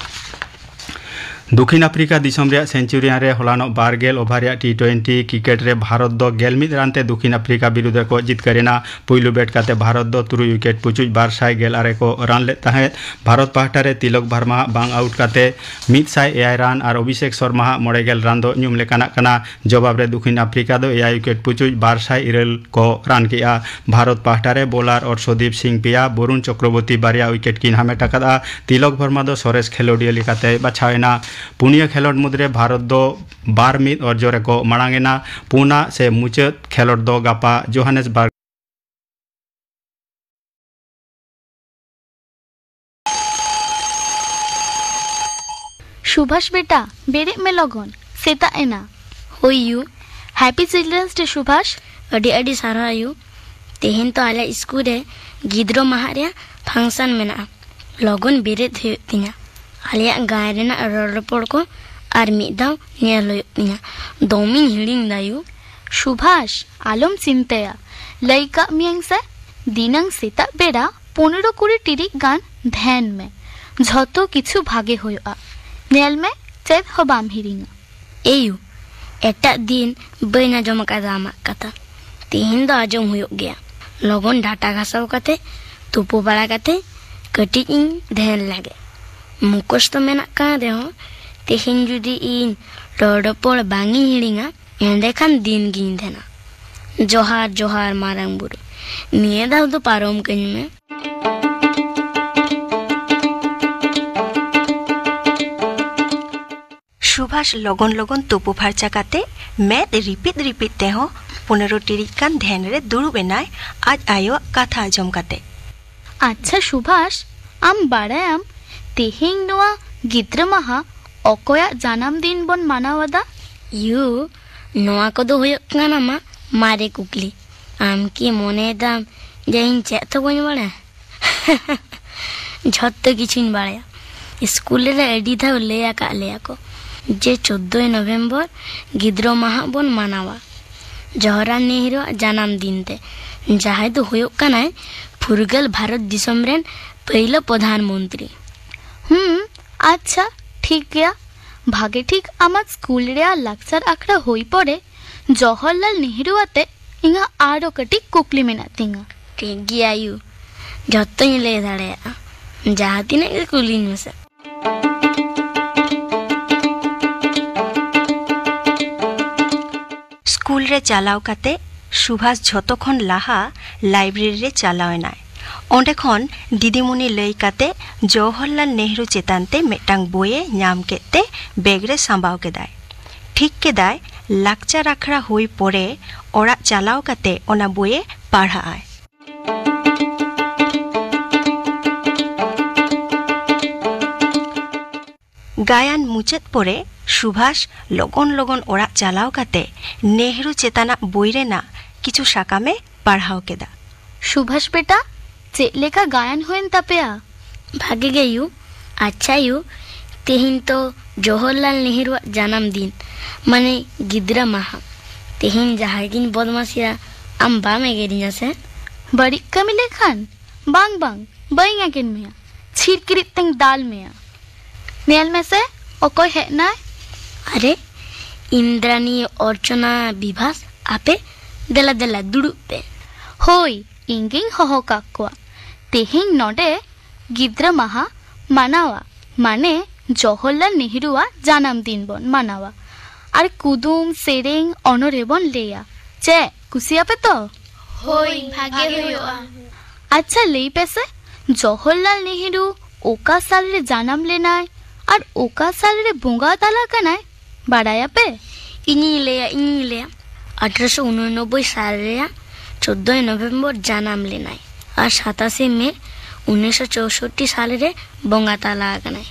ᱫᱚᱠᱷᱤᱱ ᱟᱯᱷᱨᱤᱠᱟ ᱫᱤᱥᱚᱢ ᱨᱮᱭᱟᱜ ᱥᱮᱱᱪᱩᱨᱤᱭᱟᱱ ᱨᱮ ᱦᱚᱞᱟᱱᱚᱜ ᱵᱟᱨ ᱜᱮᱞ ᱳᱵᱷᱟᱨ ᱨᱮᱭᱟᱜ ᱴᱤ ᱴᱩᱭᱮᱱᱴᱤ ᱠᱨᱤᱠᱮᱴ ᱨᱮ ᱵᱷᱟᱨᱚᱛ ᱫᱚ ᱜᱮᱞ ᱢᱤᱫ ᱨᱟᱱ ᱛᱮ ᱫᱚᱠᱷᱤᱱ ᱟᱯᱷᱨᱤᱠᱟ ᱵᱤᱨᱩᱫᱷ ᱨᱮᱠᱚ ᱡᱤᱛᱠᱟᱹᱨ ᱮᱱᱟ᱾ ᱯᱩᱭᱞᱩ ᱵᱮᱴ ᱠᱟᱛᱮ ᱵᱷᱟᱨᱚᱛ ᱫᱚ ᱛᱩᱨᱩᱭ ᱩᱭᱠᱮᱴ ᱯᱩᱪᱩᱡ ᱵᱟᱨ ᱥᱟᱭ ᱜᱮᱞ ᱟᱨᱮ ᱠᱚ ᱨᱟᱱ ᱞᱮᱫ ᱛᱟᱦᱮᱸᱫ᱾ ᱵᱷᱟᱨᱚᱛ ᱯᱟᱦᱴᱟ ᱨᱮ ᱛᱤᱞᱚᱠ ᱵᱷᱟᱨᱢᱟ ᱦᱟᱜ ᱵᱟᱝ ᱟᱣᱩᱴ ᱠᱟᱛᱮ ᱢᱤᱫ ᱥᱟᱭ ᱮᱭᱟᱭ ᱨᱟᱱ ᱟᱨ ᱚᱵᱷᱤᱥᱮᱠ ᱥᱚᱨᱢᱟ ᱦᱟᱜ ᱢᱚᱬᱮ ᱜᱮᱞ ᱨᱟᱱ ᱫᱚ ᱧᱩᱢ ᱞᱮᱠᱟᱱᱟᱜ ᱠᱟᱱᱟ᱾ ᱡᱚᱵᱟᱵ ᱨᱮ ᱫᱚᱠᱷᱤᱱ ᱟᱯᱷᱨᱤᱠᱟ ᱫᱚ ᱮᱭᱟᱭ ᱩᱭᱠᱮᱴ ᱯᱩᱪᱩᱡ ᱵᱟᱨ ᱥᱟᱭ ᱤᱨᱟᱹᱞ ᱠᱚ ᱨᱟᱱ ᱠᱮᱜᱼᱟ᱾ ᱵᱷᱟᱨᱚᱛ ᱯᱟᱦᱴᱟ ᱨᱮ ᱵᱳᱞᱟᱨ ᱚᱨᱥᱚᱫᱤᱯ ᱥᱤᱝ ᱯᱮᱭᱟ, ᱵᱚᱨᱩᱱ ᱪᱚᱠᱨᱚᱵᱚᱨᱛᱤ ᱵᱟᱨᱭᱟ ᱩᱭᱠᱮᱴ ᱠᱤᱱ ᱦᱟᱢᱮᱴ ᱟᱠᱟᱫᱼᱟ᱾ ᱛᱤᱞᱚᱠ ᱵᱷᱟᱨᱢᱟ ᱫᱚ ᱥᱚᱨᱮᱥ ᱠᱷᱮᱞᱳᱰᱤᱭᱟᱹ ᱞᱮᱠᱟᱛᱮᱭ ᱵᱟᱪᱷᱟᱣ ᱮᱱᱟ᱾ ᱯᱩᱱᱭᱟᱹ ᱠᱷᱮᱞᱳᱰ ᱢᱩᱫᱽᱨᱮ ᱵᱷᱟᱨᱚᱛ ᱫᱚ ᱵᱟᱨ ᱢᱤᱫ ᱚᱨᱡᱚ ᱨᱮᱠᱚ ᱢᱟᱲᱟᱝ ᱮᱱᱟ᱾ ᱯᱩᱱᱟᱜ ᱥᱮ ᱢᱩᱪᱟᱹᱫ ᱠᱷᱮᱞᱳᱰ ᱫᱚ ᱜᱟᱯᱟ ᱡᱳᱦᱟᱱᱮᱥᱵᱟᱨᱜᱽ᱾ ᱥᱩᱵᱷᱟᱥ ᱵᱮᱴᱟ, ᱵᱮᱨᱮᱫ ᱢᱮ ᱞᱚᱜᱚᱱ, ᱥᱮᱛᱟᱜ ᱮᱱᱟ᱾ ᱦᱳᱭ ᱭᱩ, ᱦᱮᱯᱤ ᱪᱤᱞᱰᱨᱮᱱᱥ ᱰᱮ ᱥᱩᱵᱷᱟᱥ᱾ ᱟᱹᱰᱤ ᱟᱹᱰᱤ ᱥᱟᱨᱦᱟᱣ ᱭᱩ᱾ ᱛᱮᱦᱮᱧ ᱛᱚ ᱟᱞᱮ ᱥᱠᱩᱞ ᱨᱮ ᱜᱤᱫᱽᱨᱟᱹ ᱢᱟᱦᱟ ᱨᱮᱭᱟᱜ ᱯᱷᱟᱝᱥᱚᱱ ᱢᱮᱱᱟᱜᱼᱟ᱾ ᱞᱚᱜᱚᱱ ᱵᱮᱨᱮᱫ ᱦᱩᱭᱩᱜ ᱛᱤᱧᱟ᱾ ᱟᱞᱮᱭᱟᱜ ᱜᱟᱭᱟᱱ ᱨᱮᱱᱟᱜ ᱨᱚᱲ ᱨᱚᱯᱚᱲ ᱠᱚ ᱟᱨ ᱢᱤᱫ ᱫᱷᱟᱣ ᱧᱮᱞ ᱦᱩᱭᱩᱜ ᱛᱤᱧᱟ᱾ ᱫᱚᱢᱮᱧ ᱦᱤᱲᱤᱧ ᱫᱟ ᱭᱩ᱾ ᱥᱩᱵᱷᱟᱥ, ᱟᱞᱚᱢ ᱪᱤᱱᱛᱟᱹᱭᱟ, ᱞᱟᱹᱭ ᱠᱟᱜ ᱢᱤᱭᱟᱹᱧ ᱥᱮ, ᱫᱤᱱᱟᱹᱝ ᱥᱮᱛᱟᱜ ᱵᱮᱲᱟ ᱯᱚᱱᱮᱨᱚ ᱠᱩᱲᱤ ᱴᱤᱲᱤᱡ ᱜᱟᱱ ᱫᱷᱮᱱ ᱢᱮ, ᱡᱷᱚᱛᱚ ᱠᱤᱪᱷᱩ ᱵᱷᱟᱜᱮ ᱦᱩᱭᱩᱜᱼᱟ᱾ ᱧᱮᱞ ᱢᱮ, ᱪᱮᱫ ᱦᱚᱸ ᱵᱟᱢ ᱦᱤᱲᱤᱧᱟ᱾ ᱮᱭᱩ, ᱮᱴᱟᱜ ᱫᱤᱱ ᱵᱟᱹᱧ ᱟᱸᱡᱚᱢ ᱟᱠᱟᱫᱟ ᱟᱢᱟᱜ ᱠᱟᱛᱷᱟ, ᱛᱮᱦᱮᱧ ᱫᱚ ᱟᱸᱡᱚᱢ ᱦᱩᱭᱩᱜ ᱜᱮᱭᱟ᱾ ᱞᱚᱜᱚᱱ ᱰᱟᱴᱟ ᱜᱷᱟᱥᱟᱣ ᱠᱟᱛᱮ, ᱛᱩᱯᱩ ᱵᱟᱲᱟ ᱠᱟᱛᱮ ᱠᱟᱹᱴᱤᱡ ᱤᱧ ᱫᱷᱮᱱ ᱞᱮᱜᱮ᱾ ᱢᱩᱠᱷᱚᱥᱛᱚ ᱢᱮᱱᱟᱜ ᱠᱟᱱ ᱨᱮᱦᱚᱸ, ᱛᱮᱦᱮᱧ ᱡᱩᱫᱤ ᱤᱧ ᱨᱚᱲ ᱨᱚᱯᱚᱲ ᱵᱟᱝ ᱤᱧ ᱦᱤᱲᱤᱧᱟ, ᱮᱸᱰᱮᱠᱷᱟᱱ ᱫᱤᱱ ᱜᱤᱧ ᱫᱷᱮᱱᱟ᱾ ᱡᱚᱦᱟᱨ, ᱡᱚᱦᱟᱨ, ᱢᱟᱨᱟᱝ ᱵᱩᱨᱩ᱾ ᱱᱤᱭᱟᱹ ᱫᱷᱟᱣ ᱫᱚ ᱯᱟᱨᱚᱢ ᱠᱟᱹᱧ ᱢᱮ᱾ ᱥᱩᱵᱷᱟᱥ ᱞᱚᱜᱚᱱ ᱞᱚᱜᱚᱱ ᱛᱩᱯᱩ ᱯᱷᱟᱨᱪᱟ ᱠᱟᱛᱮ ᱢᱮᱫ ᱨᱤᱯᱤᱫ ᱨᱤᱯᱤᱫ ᱛᱮᱦᱚᱸ ᱯᱚᱱᱮᱨᱚ ᱴᱤᱲᱤᱡ ᱜᱟᱱ ᱫᱷᱮᱱ ᱨᱮ ᱫᱩᱲᱩᱵ ᱮᱱᱟᱭ ᱟᱡ ᱟᱭᱳᱣᱟᱜ ᱠᱟᱛᱷᱟ ᱟᱸᱡᱚᱢ ᱠᱟᱛᱮ᱾ ᱟᱪᱪᱷᱟ ᱥᱩᱵᱷᱟᱥ, ᱟᱢ ᱵᱟᱲᱟᱭᱟᱢ ᱛᱮᱦᱮᱧ ᱱᱚᱣᱟ ᱜᱤᱫᱽᱨᱟᱹ ᱢᱟᱦᱟ ᱚᱠᱚᱭᱟᱜ ᱡᱟᱱᱟᱢ ᱫᱤᱱ ᱵᱚᱱ ᱢᱟᱱᱟᱣ ᱮᱫᱟ? ᱭᱩ, ᱱᱚᱣᱟ ᱠᱚᱫᱚ ᱦᱩᱭᱩᱜ ᱠᱟᱱᱟ ᱢᱟ ᱢᱟᱨᱮ ᱠᱩᱠᱞᱤ᱾ ᱟᱢ ᱠᱤ ᱢᱚᱱᱮᱭᱮᱫᱟᱢ ᱡᱮ ᱤᱧ ᱪᱮᱫ ᱦᱚᱸ ᱵᱟᱹᱧ ᱵᱟᱲᱟᱭᱟ? ᱡᱷᱚᱛᱚ ᱠᱤᱪᱷᱩᱧ ᱵᱟᱲᱟᱭᱟ᱾ ᱥᱠᱩᱞ ᱨᱮ ᱟᱹᱰᱤ ᱫᱷᱟᱣ ᱞᱟᱹᱭ ᱟᱠᱟᱫ ᱞᱮᱭᱟ ᱠᱚ ᱡᱮ ᱪᱳᱫᱽᱫᱳᱭ ᱱᱚᱵᱷᱮᱢᱵᱚᱨ ᱜᱤᱫᱽᱨᱟᱹ ᱢᱟᱦᱟ ᱵᱚᱱ ᱢᱟᱱᱟᱣᱟ ᱡᱚᱣᱟᱦᱚᱨᱞᱟᱞ ᱱᱮᱦᱨᱩᱣᱟᱜ ᱡᱟᱱᱟᱢ ᱫᱤᱱ ᱛᱮ, ᱡᱟᱦᱟᱸᱭ ᱫᱚ ᱦᱩᱭᱩᱜ ᱠᱟᱱᱟᱭ ᱯᱷᱩᱨᱜᱟᱹᱞ ᱵᱷᱟᱨᱚᱛ ᱫᱤᱥᱚᱢ ᱨᱮᱱ ᱯᱟᱹᱭᱞᱟᱹ ᱯᱨᱚᱫᱷᱟᱱ ᱢᱚᱱᱛᱨᱤ᱾ ᱦᱩᱸ, ᱟᱪᱪᱷᱟ, ᱴᱷᱤᱠ ᱜᱮᱭᱟ᱾ ᱵᱷᱟᱜᱮ ᱴᱷᱤᱠ ᱟᱢᱟᱜ ᱥᱠᱩᱞ ᱨᱮᱭᱟᱜ ᱞᱟᱠᱪᱟᱨ ᱟᱠᱷᱲᱟ ᱦᱩᱭ ᱯᱚᱨᱮ ᱡᱚᱣᱟᱦᱚᱨᱞᱟᱞ ᱱᱮᱦᱨᱩ ᱟᱛᱮ ᱤᱧᱟᱹᱜ ᱟᱨᱚ ᱠᱟᱹᱴᱤᱡ ᱠᱩᱠᱞᱤ ᱢᱮᱱᱟᱜ ᱛᱤᱧᱟᱹ᱾ ᱴᱷᱤᱠ ᱜᱮᱭᱟ ᱭᱩ, ᱡᱷᱚᱛᱚᱧ ᱞᱟᱹᱭ ᱫᱟᱲᱮᱭᱟᱜᱼᱟ, ᱡᱟᱦᱟᱸ ᱛᱤᱱᱟᱹᱜ ᱜᱮ ᱠᱩᱞᱤᱧ ᱢᱮᱥᱮ᱾ ᱥᱠᱩᱞ ᱨᱮ ᱪᱟᱞᱟᱣ ᱠᱟᱛᱮ ᱥᱩᱵᱷᱟᱥ ᱡᱷᱚᱛᱚ ᱠᱷᱚᱱ ᱞᱟᱦᱟ ᱞᱟᱭᱵᱨᱮᱨᱤ ᱨᱮ ᱪᱟᱞᱟᱣ ᱮᱱᱟᱭ᱾ ᱚᱸᱰᱮ ᱠᱷᱚᱱ ᱫᱤᱫᱤᱢᱩᱱᱤ ᱞᱟᱹᱭ ᱠᱟᱛᱮ ᱡᱚᱣᱟᱦᱚᱨᱞᱟᱞ ᱱᱮᱦᱨᱩ ᱪᱮᱛᱟᱱ ᱛᱮ ᱢᱤᱫᱴᱟᱝ ᱵᱳᱭᱮ ᱧᱟᱢ ᱠᱮᱫ ᱛᱮ ᱵᱮᱜᱽ ᱨᱮ ᱥᱟᱸᱵᱟᱣ ᱠᱮᱫᱟᱭ᱾ ᱴᱷᱤᱠ ᱠᱮᱫᱟᱭ, ᱞᱟᱠᱪᱟᱨ ᱟᱠᱷᱲᱟ ᱦᱩᱭ ᱯᱚᱨᱮ ᱚᱲᱟᱜ ᱪᱟᱞᱟᱣ ᱠᱟᱛᱮ ᱚᱱᱟ ᱵᱳᱭᱮ ᱯᱟᱲᱦᱟᱜᱼᱟᱭ᱾ ᱜᱟᱭᱟᱱ ᱢᱩᱪᱟᱹᱫ ᱯᱚᱨᱮ ᱥᱩᱵᱷᱟᱥ ᱞᱚᱜᱚᱱ ᱞᱚᱜᱚᱱ ᱚᱲᱟᱜ ᱪᱟᱞᱟᱣ ᱠᱟᱛᱮ ᱱᱮᱦᱨᱩ ᱪᱮᱛᱟᱱᱟᱜ ᱵᱳᱭ ᱨᱮᱱᱟᱜ ᱠᱤᱪᱷᱩ ᱥᱟᱠᱟᱢᱮ ᱯᱟᱲᱦᱟᱣ ᱠᱮᱫᱟ᱾ ᱥᱩᱵᱷᱟᱥ ᱵᱮᱴᱟ, ᱪᱮᱫ ᱞᱮᱠᱟ ᱜᱟᱭᱟᱱ ᱦᱩᱭᱮᱱ ᱛᱟᱯᱮᱭᱟ? ᱵᱷᱟᱜᱮ ᱜᱮ ᱭᱩ᱾ ᱟᱪᱪᱷᱟ ᱭᱩ, ᱛᱮᱦᱮᱧ ᱛᱚ ᱡᱚᱣᱟᱦᱚᱨᱞᱟᱞ ᱱᱮᱦᱨᱩᱣᱟᱜ ᱡᱟᱱᱟᱢ ᱫᱤᱱ, ᱢᱟᱱᱮ ᱜᱤᱫᱽᱨᱟᱹ ᱢᱟᱦᱟ᱾ ᱛᱮᱦᱮᱧ ᱡᱟᱦᱟᱸᱭ ᱜᱤᱧ ᱵᱚᱫᱢᱟᱥᱤᱭᱟ, ᱟᱢ ᱵᱟᱢ ᱮᱜᱮᱨᱤᱧᱟ ᱥᱮ? ᱵᱟᱹᱲᱤᱡ ᱠᱟᱹᱢᱤ ᱞᱮᱠᱷᱟᱱ? ᱵᱟᱝ, ᱵᱟᱝ, ᱵᱟᱹᱧ ᱮᱜᱮᱨ ᱢᱮᱭᱟ᱾ ᱪᱷᱤᱨᱠᱤᱨᱤᱫ ᱛᱮᱧ ᱫᱟᱞ ᱢᱮᱭᱟ᱾ ᱧᱮᱞ ᱢᱮᱥᱮ, ᱚᱠᱚᱭ ᱦᱮᱡ ᱱᱟᱭ? ᱟᱨᱮ, ᱤᱱᱫᱨᱟᱱᱤ, ᱚᱨᱪᱚᱱᱟ, ᱵᱤᱵᱷᱟᱥ, ᱟᱯᱮ ᱫᱮᱞᱟ ᱫᱮᱞᱟ ᱫᱩᱲᱩᱵ ᱯᱮ᱾ ᱦᱳᱭ, ᱤᱧ ᱜᱤᱧ ᱦᱚᱦᱚ ᱠᱟᱜ ᱠᱚᱣᱟ᱾ ᱛᱮᱦᱮᱧ ᱱᱚᱰᱮ ᱜᱤᱫᱽᱨᱟᱹ ᱢᱟᱦᱟ ᱢᱟᱱᱟᱣᱟ᱾ ᱢᱟᱱᱮ ᱡᱚᱦᱚᱨᱞᱟᱞ ᱱᱮᱦᱨᱩᱣᱟᱜ ᱡᱟᱱᱟᱢ ᱫᱤᱱ ᱵᱚᱱ ᱢᱟᱱᱟᱣᱟ᱾ ᱟᱨ ᱠᱩᱫᱩᱢ, ᱥᱮᱨᱮᱧ, ᱚᱱᱚᱬᱦᱮ ᱵᱚᱱ ᱞᱟᱹᱭᱟ᱾ ᱪᱮᱫ, ᱠᱩᱥᱤᱭᱟᱯᱮ ᱛᱚ? ᱦᱳᱭ, ᱵᱷᱟᱜᱮ ᱦᱩᱭᱩᱜᱼᱟ᱾ ᱟᱪᱪᱷᱟ, ᱞᱟᱹᱭ ᱯᱮᱥᱮ, ᱡᱚᱦᱚᱨᱞᱟᱞ ᱱᱮᱦᱨᱩ ᱚᱠᱟ ᱥᱟᱞ ᱨᱮ ᱡᱟᱱᱟᱢ ᱞᱮᱱᱟᱭ ᱟᱨ ᱚᱠᱟ ᱥᱟᱞ ᱨᱮ ᱵᱚᱸᱜᱟ ᱛᱟᱞᱟ ᱠᱟᱱᱟᱭ, ᱵᱟᱲᱟᱭᱟᱯᱮ? ᱤᱧᱤᱧ ᱞᱟᱹᱭᱟ, ᱤᱧᱤᱧ ᱞᱟᱹᱭᱟ᱾ ᱟᱴᱷᱨᱚᱥᱚ ᱩᱱᱚᱱᱚᱵᱵᱳᱭ ᱥᱟᱞ ᱨᱮᱭᱟᱜ ᱪᱳᱫᱽᱫᱳᱭ ᱱᱚᱵᱷᱮᱢᱵᱚᱨ ᱡᱟᱱᱟᱢ ᱞᱮᱱᱟᱭ ᱟᱨ ᱥᱟᱛᱟᱥᱮ ᱢᱮ ᱩᱱᱤᱥᱥᱚ ᱪᱳᱥᱳᱴᱴᱤ ᱥᱟᱞ ᱨᱮ ᱵᱚᱸᱜᱟ ᱛᱟᱞᱟ ᱟᱠᱟᱱᱟᱭ᱾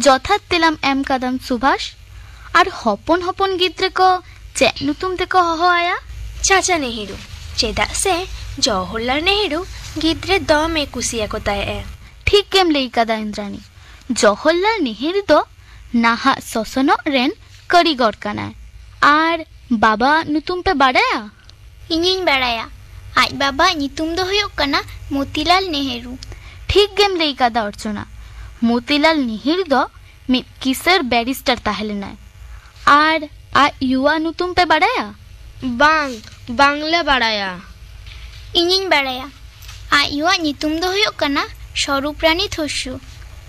ᱡᱚᱛᱷᱟᱛ ᱛᱮᱞᱟᱢ ᱮᱢ ᱠᱟᱫᱟᱢ ᱥᱩᱵᱷᱟᱥ᱾ ᱟᱨ ᱦᱚᱯᱚᱱ ᱦᱚᱯᱚᱱ ᱜᱤᱫᱽᱨᱟᱹ ᱠᱚ ᱪᱮᱫ ᱧᱩᱛᱩᱢ ᱛᱮᱠᱚ ᱦᱚᱦᱚ ᱟᱭᱟ? ᱪᱟᱪᱟ ᱱᱮᱦᱨᱩ, ᱪᱮᱫᱟᱜ ᱥᱮ ᱡᱚᱦᱚᱨᱞᱟᱞ ᱱᱮᱦᱨᱩ ᱜᱤᱫᱽᱨᱟᱹ ᱫᱚᱢᱮ ᱠᱩᱥᱤᱭᱟᱠᱚ ᱛᱟᱦᱮᱸᱜᱼᱟ᱾ ᱴᱷᱤᱠ ᱜᱮᱢ ᱞᱟᱹᱭ ᱠᱟᱫᱟ ᱤᱱᱫᱨᱟᱱᱤ᱾ ᱡᱚᱦᱚᱨᱞᱟᱞ ᱱᱮᱦᱨᱩ ᱫᱚ ᱱᱟᱦᱟᱜ ᱥᱚᱥᱚᱱᱚᱜ ᱨᱮᱱ ᱠᱟᱹᱨᱤᱜᱚᱨ ᱠᱟᱱᱟᱭ᱾ ᱟᱨ ᱵᱟᱵᱟᱣᱟᱜ ᱧᱩᱛᱩᱢ ᱯᱮ ᱵᱟᱲᱟᱭᱟ? ᱤᱧᱤᱧ ᱵᱟᱲᱟᱭᱟ᱾ ᱟᱡ ᱵᱟᱵᱟᱣᱟᱜ ᱧᱩᱛᱩᱢ ᱫᱚ ᱦᱩᱭᱩᱜ ᱠᱟᱱᱟ ᱢᱚᱛᱤᱞᱟᱞ ᱱᱮᱦᱨᱩ᱾ ᱴᱷᱤᱠ ᱜᱮᱢ ᱞᱟᱹᱭ ᱠᱟᱫᱟ ᱚᱨᱪᱚᱱᱟ᱾ ᱢᱚᱛᱤᱞᱟᱞ ᱱᱮᱦᱨᱩ ᱫᱚ ᱢᱤᱫ ᱠᱤᱥᱟᱹᱬ ᱵᱮᱨᱤᱥᱴᱟᱨ ᱛᱟᱦᱮᱸ ᱞᱮᱱᱟᱭ᱾ ᱟᱨ ᱟᱡ ᱭᱩᱣᱟᱜ ᱧᱩᱛᱩᱢ ᱯᱮ ᱵᱟᱲᱟᱭᱟ? ᱵᱟᱝ, ᱵᱟᱝᱞᱮ ᱵᱟᱲᱟᱭᱟ᱾ ᱤᱧᱤᱧ ᱵᱟᱲᱟᱭᱟ᱾ ᱟᱡ ᱭᱩᱣᱟᱜ ᱧᱩᱛᱩᱢ ᱫᱚ ᱦᱩᱭᱩᱜ ᱠᱟᱱᱟ ᱥᱚᱨᱩᱯᱨᱟᱱᱤ ᱛᱷᱚᱥᱩ᱾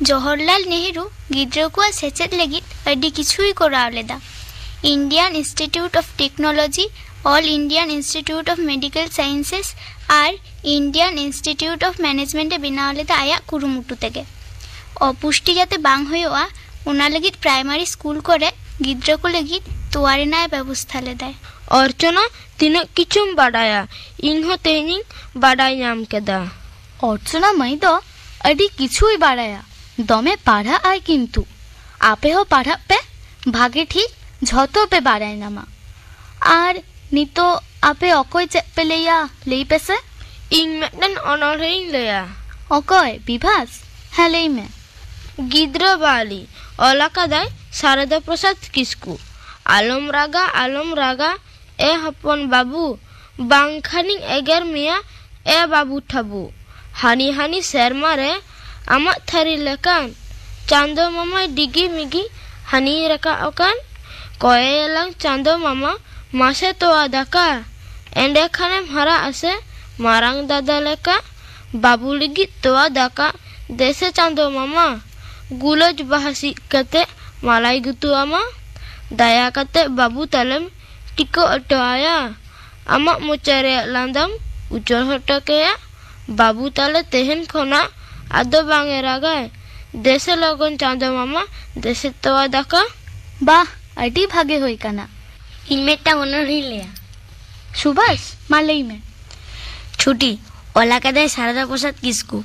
ᱡᱚᱦᱚᱨᱞᱟᱞ ᱱᱮᱦᱨᱩ ᱜᱤᱫᱽᱨᱟᱹ ᱠᱚᱣᱟᱜ ᱥᱮᱪᱮᱫ ᱞᱟᱹᱜᱤᱫ ᱟᱹᱰᱤ ᱠᱤᱪᱷᱩᱭ ᱠᱚᱨᱟᱣ ᱞᱮᱫᱟ᱾ Indian Institute of Technology, All Indian Institute of Medical Sciences R Indian Institute of Management ᱮ ᱵᱮᱱᱟᱣ ᱞᱮᱫᱟ ᱟᱭᱟᱜ ᱠᱩᱨᱩᱢᱩᱴᱩ ᱛᱮᱜᱮ᱾ ᱚᱯᱩᱥᱴᱤ ᱡᱟᱛᱮ ᱵᱟᱝ ᱦᱩᱭᱩᱜᱼᱟ, ᱚᱱᱟ ᱞᱟᱹᱜᱤᱫ ᱯᱨᱟᱭᱢᱟᱨᱤ ᱥᱠᱩᱞ ᱠᱚᱨᱮ ᱜᱤᱫᱽᱨᱟᱹ ᱠᱚ ᱞᱟᱹᱜᱤᱫ ᱛᱚᱣᱟ ᱨᱮᱱᱟᱜ ᱮ ᱵᱮᱵᱚᱥᱛᱷᱟ ᱞᱮᱫᱟᱭ᱾ ᱚᱨᱪᱚᱱᱟ, ᱛᱤᱱᱟᱹᱜ ᱠᱤᱪᱷᱩᱢ ᱵᱟᱰᱟᱭᱟ, ᱤᱧ ᱦᱚᱸ ᱛᱮᱦᱮᱧᱤᱧ ᱵᱟᱰᱟᱭ ᱧᱟᱢ ᱠᱮᱫᱟ᱾ ᱚᱨᱪᱚᱱᱟ ᱢᱟᱹᱭ ᱫᱚ ᱟᱹᱰᱤ ᱠᱤᱪᱷᱩᱭ ᱵᱟᱲᱟᱭᱟ, ᱫᱚᱢᱮ ᱯᱟᱲᱦᱟᱜ ᱟᱭ ᱠᱤᱱᱛᱩ᱾ ᱟᱯᱮ ᱦᱚᱸ ᱯᱟᱲᱦᱟᱜ ᱯᱮ, ᱵᱷᱟᱜᱮ ᱴᱷᱤᱠ ᱡᱷᱚᱛᱚ ᱯᱮ ᱵᱟᱲᱟᱭ ᱧᱟᱢᱟ᱾ ᱟᱨ ᱱᱤᱛᱚᱜ ᱟᱯᱮ ᱚᱠᱚᱭ ᱪᱮᱫ ᱯᱮ ᱞᱟᱹᱭᱟ, ᱞᱟᱹᱭ ᱯᱮᱥᱮ? ᱤᱧ ᱢᱤᱫᱴᱮᱱ ᱚᱱᱚᱬᱦᱮᱧ ᱞᱟᱹᱭᱟ᱾ ᱚᱠᱚᱭ, ᱵᱤᱵᱷᱟᱥ? ᱦᱮᱸ, ᱞᱟᱹᱭ ᱢᱮ᱾ ᱜᱤᱫᱽᱨᱟᱹ ᱵᱟᱣᱞᱤ, ᱚᱞ ᱟᱠᱟᱫᱟᱭ ᱥᱟᱨᱚᱫᱟ ᱯᱨᱚᱥᱟᱫᱽ ᱠᱤᱥᱠᱩ᱾ ᱟᱞᱚᱢ ᱨᱟᱜᱟ, ᱟᱞᱚᱢ ᱨᱟᱜᱟ, ᱮ ᱦᱚᱯᱚᱱ ᱵᱟᱹᱵᱩ, ᱵᱟᱝᱠᱷᱟᱱᱤᱧ ᱮᱜᱮᱨ ᱢᱮᱭᱟ, ᱮ ᱵᱟᱹᱵᱩ ᱴᱷᱟᱹᱵᱩ᱾ ᱦᱟᱹᱱᱤ ᱦᱟᱹᱱᱤ ᱥᱮᱨᱢᱟ ᱨᱮ ᱟᱢᱟᱜ ᱛᱷᱟᱹᱨᱤ ᱞᱮᱠᱟᱱ ᱪᱟᱸᱫᱚ ᱢᱟᱢᱟᱭ ᱰᱤᱜᱤ ᱢᱤᱜᱤ ᱦᱟᱹᱱᱤᱭ ᱨᱟᱠᱟᱵ ᱟᱠᱟᱱ᱾ ᱠᱚᱭᱮᱭᱟᱞᱟᱝ ᱪᱟᱸᱫᱚ ᱢᱟᱢᱟ, ᱢᱟᱥᱮ ᱛᱚᱣᱟ ᱫᱟᱠᱟ᱾ ᱮᱸᱰᱮ ᱠᱷᱟᱱᱮᱢ ᱦᱟᱨᱟᱜ ᱟᱥᱮ ᱢᱟᱨᱟᱝ ᱫᱟᱫᱟ ᱞᱮᱠᱟ᱾ ᱵᱟᱹᱵᱩ ᱞᱟᱹᱜᱤᱫ ᱛᱚᱣᱟ ᱫᱟᱠᱟ, ᱫᱮᱥᱮ ᱪᱟᱸᱫᱚ ᱢᱟᱢᱟ᱾ ᱜᱩᱞᱟᱹᱡ ᱵᱟᱦᱟ ᱥᱤᱫ ᱠᱟᱛᱮ ᱢᱟᱞᱟᱭ ᱜᱩᱛᱩ ᱟᱢᱟ᱾ ᱫᱟᱭᱟ ᱠᱟᱛᱮ ᱵᱟᱹᱵᱩ ᱛᱟᱞᱮᱢ ᱴᱤᱠᱟᱹ ᱦᱚᱴᱚ ᱟᱭᱟ᱾ ᱟᱢᱟᱜ ᱢᱚᱪᱟ ᱨᱮᱭᱟᱜ ᱞᱟᱸᱫᱟᱢ ᱩᱪᱟᱹᱲ ᱦᱚᱴᱚ ᱠᱟᱭᱟ᱾ ᱵᱟᱹᱵᱩ ᱛᱟᱞᱮ ᱛᱮᱦᱮᱧ ᱠᱷᱚᱱᱟᱜ ᱟᱫᱚ ᱵᱟᱝ ᱮ ᱨᱟᱜᱟᱭ᱾ ᱫᱮᱥᱮ ᱞᱚᱜᱚᱱ ᱪᱟᱸᱫᱚ ᱢᱟᱢᱟ, ᱫᱮᱥᱮ ᱛᱚᱣᱟ ᱫᱟᱠᱟ᱾ ᱵᱟᱦ, ᱟᱹᱰᱤ ᱵᱷᱟᱜᱮ ᱦᱩᱭ ᱠᱟᱱᱟ᱾ ᱤᱧ ᱢᱤᱫᱴᱟᱝ ᱚᱱᱚᱬᱦᱮᱧ ᱞᱟᱹᱭᱟ᱾ ᱥᱩᱵᱷᱟᱥ, ᱢᱟ ᱞᱟᱹᱭ ᱢᱮ᱾ ᱪᱷᱩᱴᱤ, ᱚᱞ ᱟᱠᱟᱫᱟᱭ ᱥᱟᱨᱚᱫᱟ ᱯᱨᱚᱥᱟᱫᱽ ᱠᱤᱥᱠᱩ᱾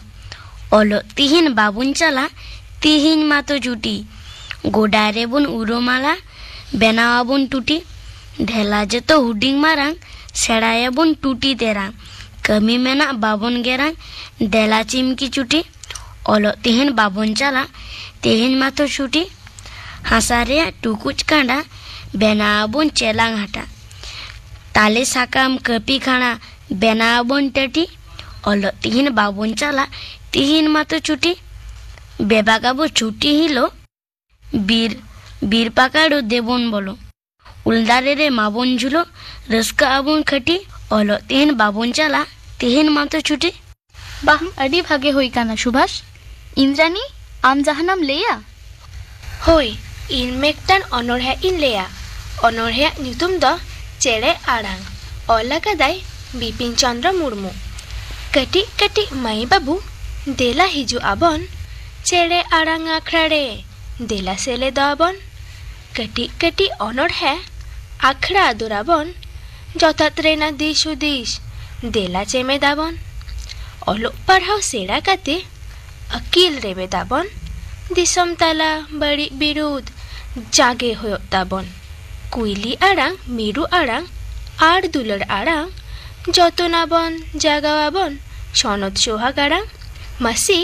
ᱚᱞᱚᱜ ᱛᱤᱦᱤᱧ ᱵᱟᱵᱚᱱ ᱪᱟᱞᱟᱜ, ᱛᱤᱦᱤᱧ ᱢᱟᱛᱚ ᱪᱷᱩᱴᱤ᱾ ᱜᱚᱰᱟ ᱨᱮᱵᱚᱱ ᱩᱨᱩᱢᱟᱞᱟ, ᱵᱮᱱᱟᱣ ᱟᱵᱚᱱ ᱴᱩᱴᱤ᱾ ᱫᱮᱞᱟ ᱡᱚᱛᱚ ᱦᱩᱰᱤᱧ ᱢᱟᱨᱟᱝ, ᱥᱮᱬᱟᱭᱟᱵᱚᱱ ᱴᱩᱴᱤ ᱛᱮᱨᱟᱝ᱾ ᱠᱟᱹᱢᱤ ᱢᱮᱱᱟᱜ ᱵᱟᱵᱚᱱ ᱜᱮᱨᱟᱝ, ᱫᱮᱞᱟ ᱪᱤᱢᱠᱤ ᱪᱩᱴᱤ᱾ ᱚᱞᱚᱜ ᱛᱮᱦᱮᱧ ᱵᱟᱵᱚᱱ ᱪᱟᱞᱟᱜ, ᱛᱮᱦᱮᱧ ᱢᱟᱛᱚ ᱪᱷᱩᱴᱤ᱾ ᱦᱟᱥᱟ ᱨᱮᱭᱟᱜ ᱴᱩᱠᱩᱡ ᱠᱟᱸᱰᱟ, ᱵᱮᱱᱟᱣ ᱟᱵᱚᱱ ᱪᱮᱞᱟᱝ ᱦᱟᱴᱟᱜ᱾ ᱛᱟᱞᱮ ᱥᱟᱠᱟᱢ ᱠᱟᱹᱯᱤ ᱠᱷᱟᱬᱟ, ᱵᱮᱱᱟᱣ ᱟᱵᱚᱱ ᱴᱟᱹᱴᱤ᱾ ᱚᱞᱚᱜ ᱛᱮᱦᱮᱧ ᱵᱟᱵᱚᱱ ᱪᱟᱞᱟᱜ, ᱛᱮᱦᱮᱧ ᱢᱟᱛᱚ ᱪᱷᱩᱴᱤ᱾ ᱵᱮᱵᱟᱜ ᱟᱵᱚ ᱪᱷᱩᱴᱤ ᱦᱤᱞᱳᱜ, ᱵᱤᱨ, ᱵᱤᱨ ᱯᱟᱠᱟᱲ ᱫᱮᱵᱚᱱ ᱵᱚᱞᱚ᱾ ᱩᱞ ᱫᱟᱨᱮ ᱨᱮ ᱢᱟᱵᱚᱱ ᱡᱷᱩᱞᱚᱜ, ᱨᱟᱹᱥᱠᱟᱹᱜ ᱟᱵᱚᱱ ᱠᱷᱟᱹᱴᱤ᱾ ᱚᱞᱚᱜ ᱛᱮᱦᱮᱧ ᱵᱟᱵᱚᱱ ᱪᱟᱞᱟᱜ, ᱛᱮᱦᱮᱧ ᱢᱟᱛᱚ ᱪᱷᱩᱴᱤ᱾ ᱵᱟᱦ, ᱟᱹᱰᱤ ᱵᱷᱟᱜᱮ ᱦᱩᱭ ᱠᱟᱱᱟ ᱥᱩᱵᱷᱟᱥ᱾ ᱤᱱᱫᱨᱟᱱᱤ, ᱟᱢ ᱡᱟᱦᱟᱱᱟᱢ ᱞᱟᱹᱭᱟ? ᱦᱳᱭ, ᱤᱧ ᱢᱤᱫᱴᱟᱝ ᱚᱱᱚᱬᱦᱮ ᱤᱧ ᱞᱟᱹᱭᱟ᱾ ᱚᱱᱚᱬᱦᱮᱭᱟᱜ ᱧᱩᱛᱩᱢ ᱫᱚ ᱪᱮᱬᱮ ᱟᱲᱟᱝ᱾ ᱚᱞ ᱟᱠᱟᱫᱟᱭ ᱵᱤᱯᱤᱱ ᱪᱚᱱᱫᱨᱚ ᱢᱩᱨᱢᱩ᱾ ᱠᱟᱹᱴᱤᱡ ᱠᱟᱹᱴᱤᱡ ᱢᱟᱹᱭ ᱵᱟᱹᱵᱩ, ᱫᱮᱞᱟ ᱦᱤᱡᱩᱜ ᱟᱵᱚᱱ ᱪᱮᱬᱮ ᱟᱲᱟᱝ ᱟᱠᱷᱲᱟ ᱨᱮ᱾ ᱫᱮᱞᱟ ᱥᱮᱞᱮᱫᱚᱜ ᱟᱵᱚᱱ᱾ ᱠᱟᱹᱴᱤᱡ ᱠᱟᱹᱴᱤᱡ ᱚᱱᱚᱬᱦᱮ ᱟᱠᱷᱲᱟ ᱟᱫᱚᱨ ᱟᱵᱚᱱ᱾ ᱡᱚᱛᱷᱟᱛ ᱨᱮᱱᱟᱜ ᱫᱤᱥ ᱦᱩᱫᱤᱥ ᱫᱮᱞᱟ ᱪᱮᱢᱮᱫ ᱟᱵᱚᱱ᱾ ᱚᱞᱚᱜ ᱯᱟᱲᱦᱟᱣ ᱥᱮᱬᱟ ᱠᱟᱛᱮ ᱟᱹᱠᱤᱞ ᱨᱮᱵᱮᱫ ᱟᱵᱚᱱ᱾ ᱫᱤᱥᱚᱢ ᱛᱟᱞᱟ ᱵᱟᱹᱲᱤᱡ ᱵᱤᱨᱩᱫᱷ ᱡᱟᱜᱮ ᱦᱩᱭᱩᱜ ᱛᱟᱵᱚᱱ᱾ ᱠᱩᱭᱞᱤ ᱟᱲᱟᱝ, ᱢᱤᱨᱩ ᱟᱲᱟᱝ ᱟᱨ ᱫᱩᱞᱟᱹᱲ ᱟᱲᱟᱝ ᱡᱚᱛᱚᱱ ᱟᱵᱚᱱ, ᱡᱟᱜᱟᱣ ᱟᱵᱚᱱ ᱥᱚᱱᱚᱛ ᱥᱚᱦᱟᱜ ᱟᱲᱟᱝ᱾ ᱢᱟᱹᱥᱤ,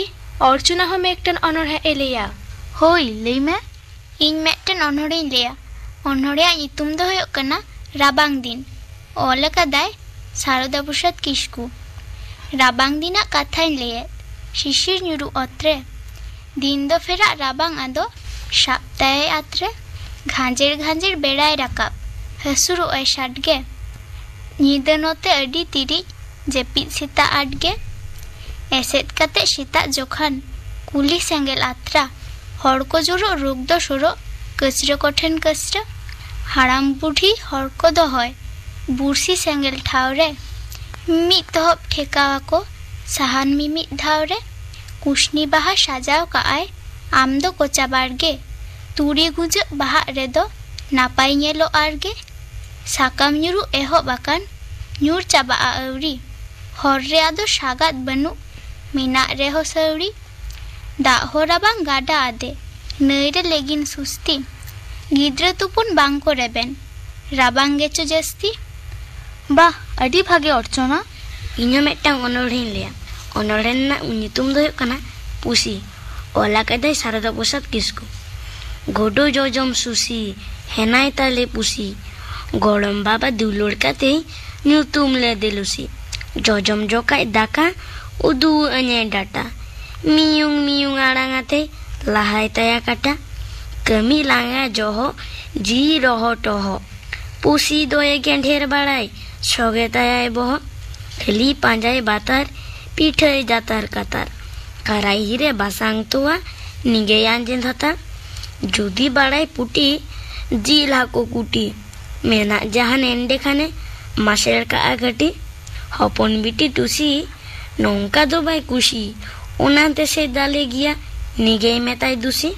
ᱚᱨᱪᱚᱱᱟ ᱦᱚᱸ ᱢᱤᱫᱴᱟᱝ ᱚᱱᱚᱬᱦᱮ ᱮ ᱞᱟᱹᱭᱟ᱾ ᱦᱳᱭ, ᱞᱟᱹᱭ ᱢᱮ᱾ ᱤᱧ ᱢᱤᱫᱴᱮᱱ ᱚᱱᱚᱬᱦᱮᱧ ᱞᱟᱹᱭᱟ᱾ ᱚᱱᱚᱬᱦᱮᱭᱟᱜ ᱧᱩᱛᱩᱢ ᱫᱚ ᱦᱩᱭᱩᱜ ᱠᱟᱱᱟ ᱨᱟᱵᱟᱝ ᱫᱤᱱ᱾ ᱚᱞ ᱟᱠᱟᱫᱟᱭ ᱥᱟᱨᱚᱫᱟ ᱯᱨᱚᱥᱟᱫᱽ ᱠᱤᱥᱠᱩ᱾ ᱨᱟᱵᱟᱝ ᱫᱤᱱᱟᱜ ᱠᱟᱛᱷᱟᱧ ᱞᱟᱹᱭᱮᱫ, ᱥᱤᱥᱤᱨ ᱧᱩᱨᱩ ᱚᱛ ᱨᱮ᱾ ᱫᱤᱱ ᱫᱚ ᱯᱷᱮᱨᱟᱜ ᱨᱟᱵᱟᱝ ᱟᱫᱚ, ᱥᱟᱵ ᱛᱟᱭᱟᱭ ᱟᱛ ᱨᱮ᱾ ᱜᱷᱟᱸᱡᱮᱲ ᱜᱷᱟᱸᱡᱮᱲ ᱵᱮᱲᱟᱭ ᱨᱟᱠᱟᱵ, ᱦᱟᱹᱥᱩᱨᱚᱜᱼᱟᱭ ᱥᱟᱰᱜᱮ᱾ ᱧᱤᱫᱟᱹ ᱱᱚᱛᱮ ᱟᱹᱰᱤ ᱛᱤᱨᱤᱡ, ᱡᱟᱹᱯᱤᱫ ᱥᱮᱛᱟᱜ ᱟᱴ ᱜᱮ᱾ ᱮᱥᱮᱫ ᱠᱟᱛᱮ ᱥᱮᱛᱟᱜ ᱡᱚᱠᱷᱟᱱ, ᱠᱩᱞᱦᱤ ᱥᱮᱸᱜᱮᱞ ᱟᱛᱨᱟ᱾ ᱦᱚᱲ ᱠᱚ ᱡᱩᱨᱩᱜ ᱨᱩᱠ ᱫᱚ ᱥᱩᱨᱩᱜ, ᱠᱟᱹᱪᱨᱟᱹ ᱠᱚᱴᱷᱮᱱ ᱠᱟᱹᱪᱨᱟᱹ᱾ ᱦᱟᱲᱟᱢ ᱵᱩᱰᱷᱤ ᱦᱚᱲ ᱠᱚ ᱫᱚᱦᱚᱭ ᱵᱩᱨᱥᱤ ᱥᱮᱸᱜᱮᱞ ᱴᱷᱟᱶ ᱨᱮ᱾ ᱢᱤᱫ ᱛᱚᱦᱚᱵ ᱴᱷᱮᱠᱟᱣ ᱟᱠᱚ ᱥᱟᱦᱟᱱ ᱢᱤᱢᱤᱫ ᱫᱷᱟᱣ ᱨᱮ᱾ ᱠᱩᱥᱱᱤ ᱵᱟᱦᱟ ᱥᱟᱡᱟᱣ ᱠᱟᱜᱼᱟᱭ ᱟᱢ ᱫᱚ ᱠᱚᱪᱟ ᱵᱟᱲᱜᱮ᱾ ᱛᱩᱲᱤ ᱜᱩᱸᱡᱟᱹᱜ ᱵᱟᱦᱟᱜ ᱨᱮᱫᱚ ᱱᱟᱯᱟᱭ ᱧᱮᱞᱚᱜ ᱟᱨᱜᱮ᱾ ᱥᱟᱠᱟᱢ ᱧᱩᱨᱩᱜ ᱮᱦᱚᱵ ᱟᱠᱟᱱ, ᱧᱩᱨ ᱪᱟᱵᱟᱜᱼᱟ ᱟᱹᱣᱨᱤ᱾ ᱦᱚᱨ ᱨᱮ ᱟᱫᱚ ᱥᱟᱜᱟᱫ ᱵᱟᱹᱱᱩᱜ, ᱢᱮᱱᱟᱜ ᱨᱮᱦᱚᱸ ᱥᱟᱹᱣᱲᱤ᱾ ᱫᱟᱜ ᱦᱚᱸ ᱨᱟᱵᱟᱝ ᱜᱟᱰᱟ ᱟᱫᱮ, ᱱᱟᱹᱭ ᱨᱮ ᱞᱮᱜᱤᱱ ᱥᱩᱥᱛᱤ᱾ ᱜᱤᱫᱽᱨᱟᱹ ᱛᱩᱯᱩᱱ ᱵᱟᱝ ᱠᱚ ᱨᱮᱵᱮᱱ, ᱨᱟᱵᱟᱝ ᱜᱮᱪᱚ ᱡᱟᱹᱥᱛᱤ᱾ ᱵᱟᱦ, ᱟᱹᱰᱤ ᱵᱷᱟᱜᱮ ᱚᱨᱪᱚᱱᱟ᱾ ᱤᱧ ᱦᱚᱸ ᱢᱤᱫᱴᱟᱝ ᱚᱱᱚᱬᱦᱮᱧ ᱞᱟᱹᱭᱟ᱾ ᱚᱱᱚᱬᱦᱮ ᱨᱮᱱᱟᱜ ᱧᱩᱛᱩᱢ ᱫᱚ ᱦᱩᱭᱩᱜ ᱠᱟᱱᱟ ᱯᱩᱥᱤ᱾ ᱚᱞ ᱟᱠᱟᱫᱟᱭ ᱥᱟᱨᱚᱫᱟ ᱯᱨᱚᱥᱟᱫᱽ ᱠᱤᱥᱠᱩ᱾ ᱜᱚᱰᱚ ᱡᱚᱡᱚᱢ ᱥᱩᱥᱤ, ᱦᱮᱱᱟᱭ ᱛᱟᱞᱮ ᱯᱩᱥᱤ᱾ ᱜᱚᱲᱚᱢ ᱵᱟᱵᱟ ᱫᱩᱞᱟᱹᱲ ᱠᱟᱛᱮ ᱧᱩᱛᱩᱢ ᱞᱮᱫᱮ ᱞᱩᱥᱤ᱾ ᱡᱚᱡᱚᱢ ᱡᱚᱠᱷᱟᱡ ᱫᱟᱠᱟ ᱩᱫᱩᱜ ᱟᱹᱧᱟᱭ ᱰᱟᱴᱟ᱾ ᱢᱤᱭᱩᱝ ᱢᱤᱭᱩᱝ ᱟᱲᱟᱝ ᱟᱛᱮ ᱞᱟᱦᱟᱭ ᱛᱟᱭᱟ ᱠᱟᱴᱟ᱾ ᱠᱟᱹᱢᱤ ᱞᱟᱸᱜᱟ ᱡᱚᱦᱚᱜ ᱡᱤᱣᱤ ᱨᱚᱦᱚ ᱴᱚᱦᱚᱜ᱾ ᱯᱩᱥᱤ ᱫᱚᱭᱮ ᱜᱮᱸᱰᱷᱮᱨ ᱵᱟᱲᱟᱭ, ᱥᱚᱜᱮ ᱛᱟᱭᱟᱭ ᱵᱚᱦᱚᱜ᱾ ᱠᱷᱟᱹᱞᱤ ᱯᱟᱸᱡᱟᱭ ᱵᱟᱛᱟᱨ, ᱯᱤᱴᱷᱟᱹᱭ ᱡᱟᱛᱟᱨ ᱠᱟᱛᱟᱨ᱾ ᱠᱟᱨᱟᱭᱦᱤ ᱨᱮ ᱵᱟᱥᱟᱝ ᱛᱚᱣᱟ, ᱱᱤᱜᱮᱭ ᱟᱸᱡᱮᱫ ᱦᱟᱛᱟᱲ᱾ ᱡᱩᱫᱤ ᱵᱟᱲᱟᱭ ᱯᱩᱴᱤ, ᱡᱤᱞ ᱦᱟᱹᱠᱩ ᱠᱩᱴᱤ᱾ ᱢᱮᱱᱟᱜ ᱡᱟᱦᱟᱱ ᱮᱸᱰᱮ ᱠᱷᱟᱱᱮ ᱢᱟᱥᱮᱲ ᱠᱟᱜᱼᱟ ᱠᱟᱹᱴᱤ᱾ ᱦᱚᱯᱚᱱ ᱵᱤᱴᱤ ᱴᱩᱥᱤ ᱱᱚᱝᱠᱟ ᱫᱚ ᱵᱟᱭ ᱠᱩᱥᱤ, ᱚᱱᱟᱛᱮ ᱥᱮ ᱫᱟᱞᱮ ᱜᱮᱭᱟ, ᱱᱤᱜᱮᱭ ᱢᱮᱛᱟᱭ ᱫᱩᱥᱤ᱾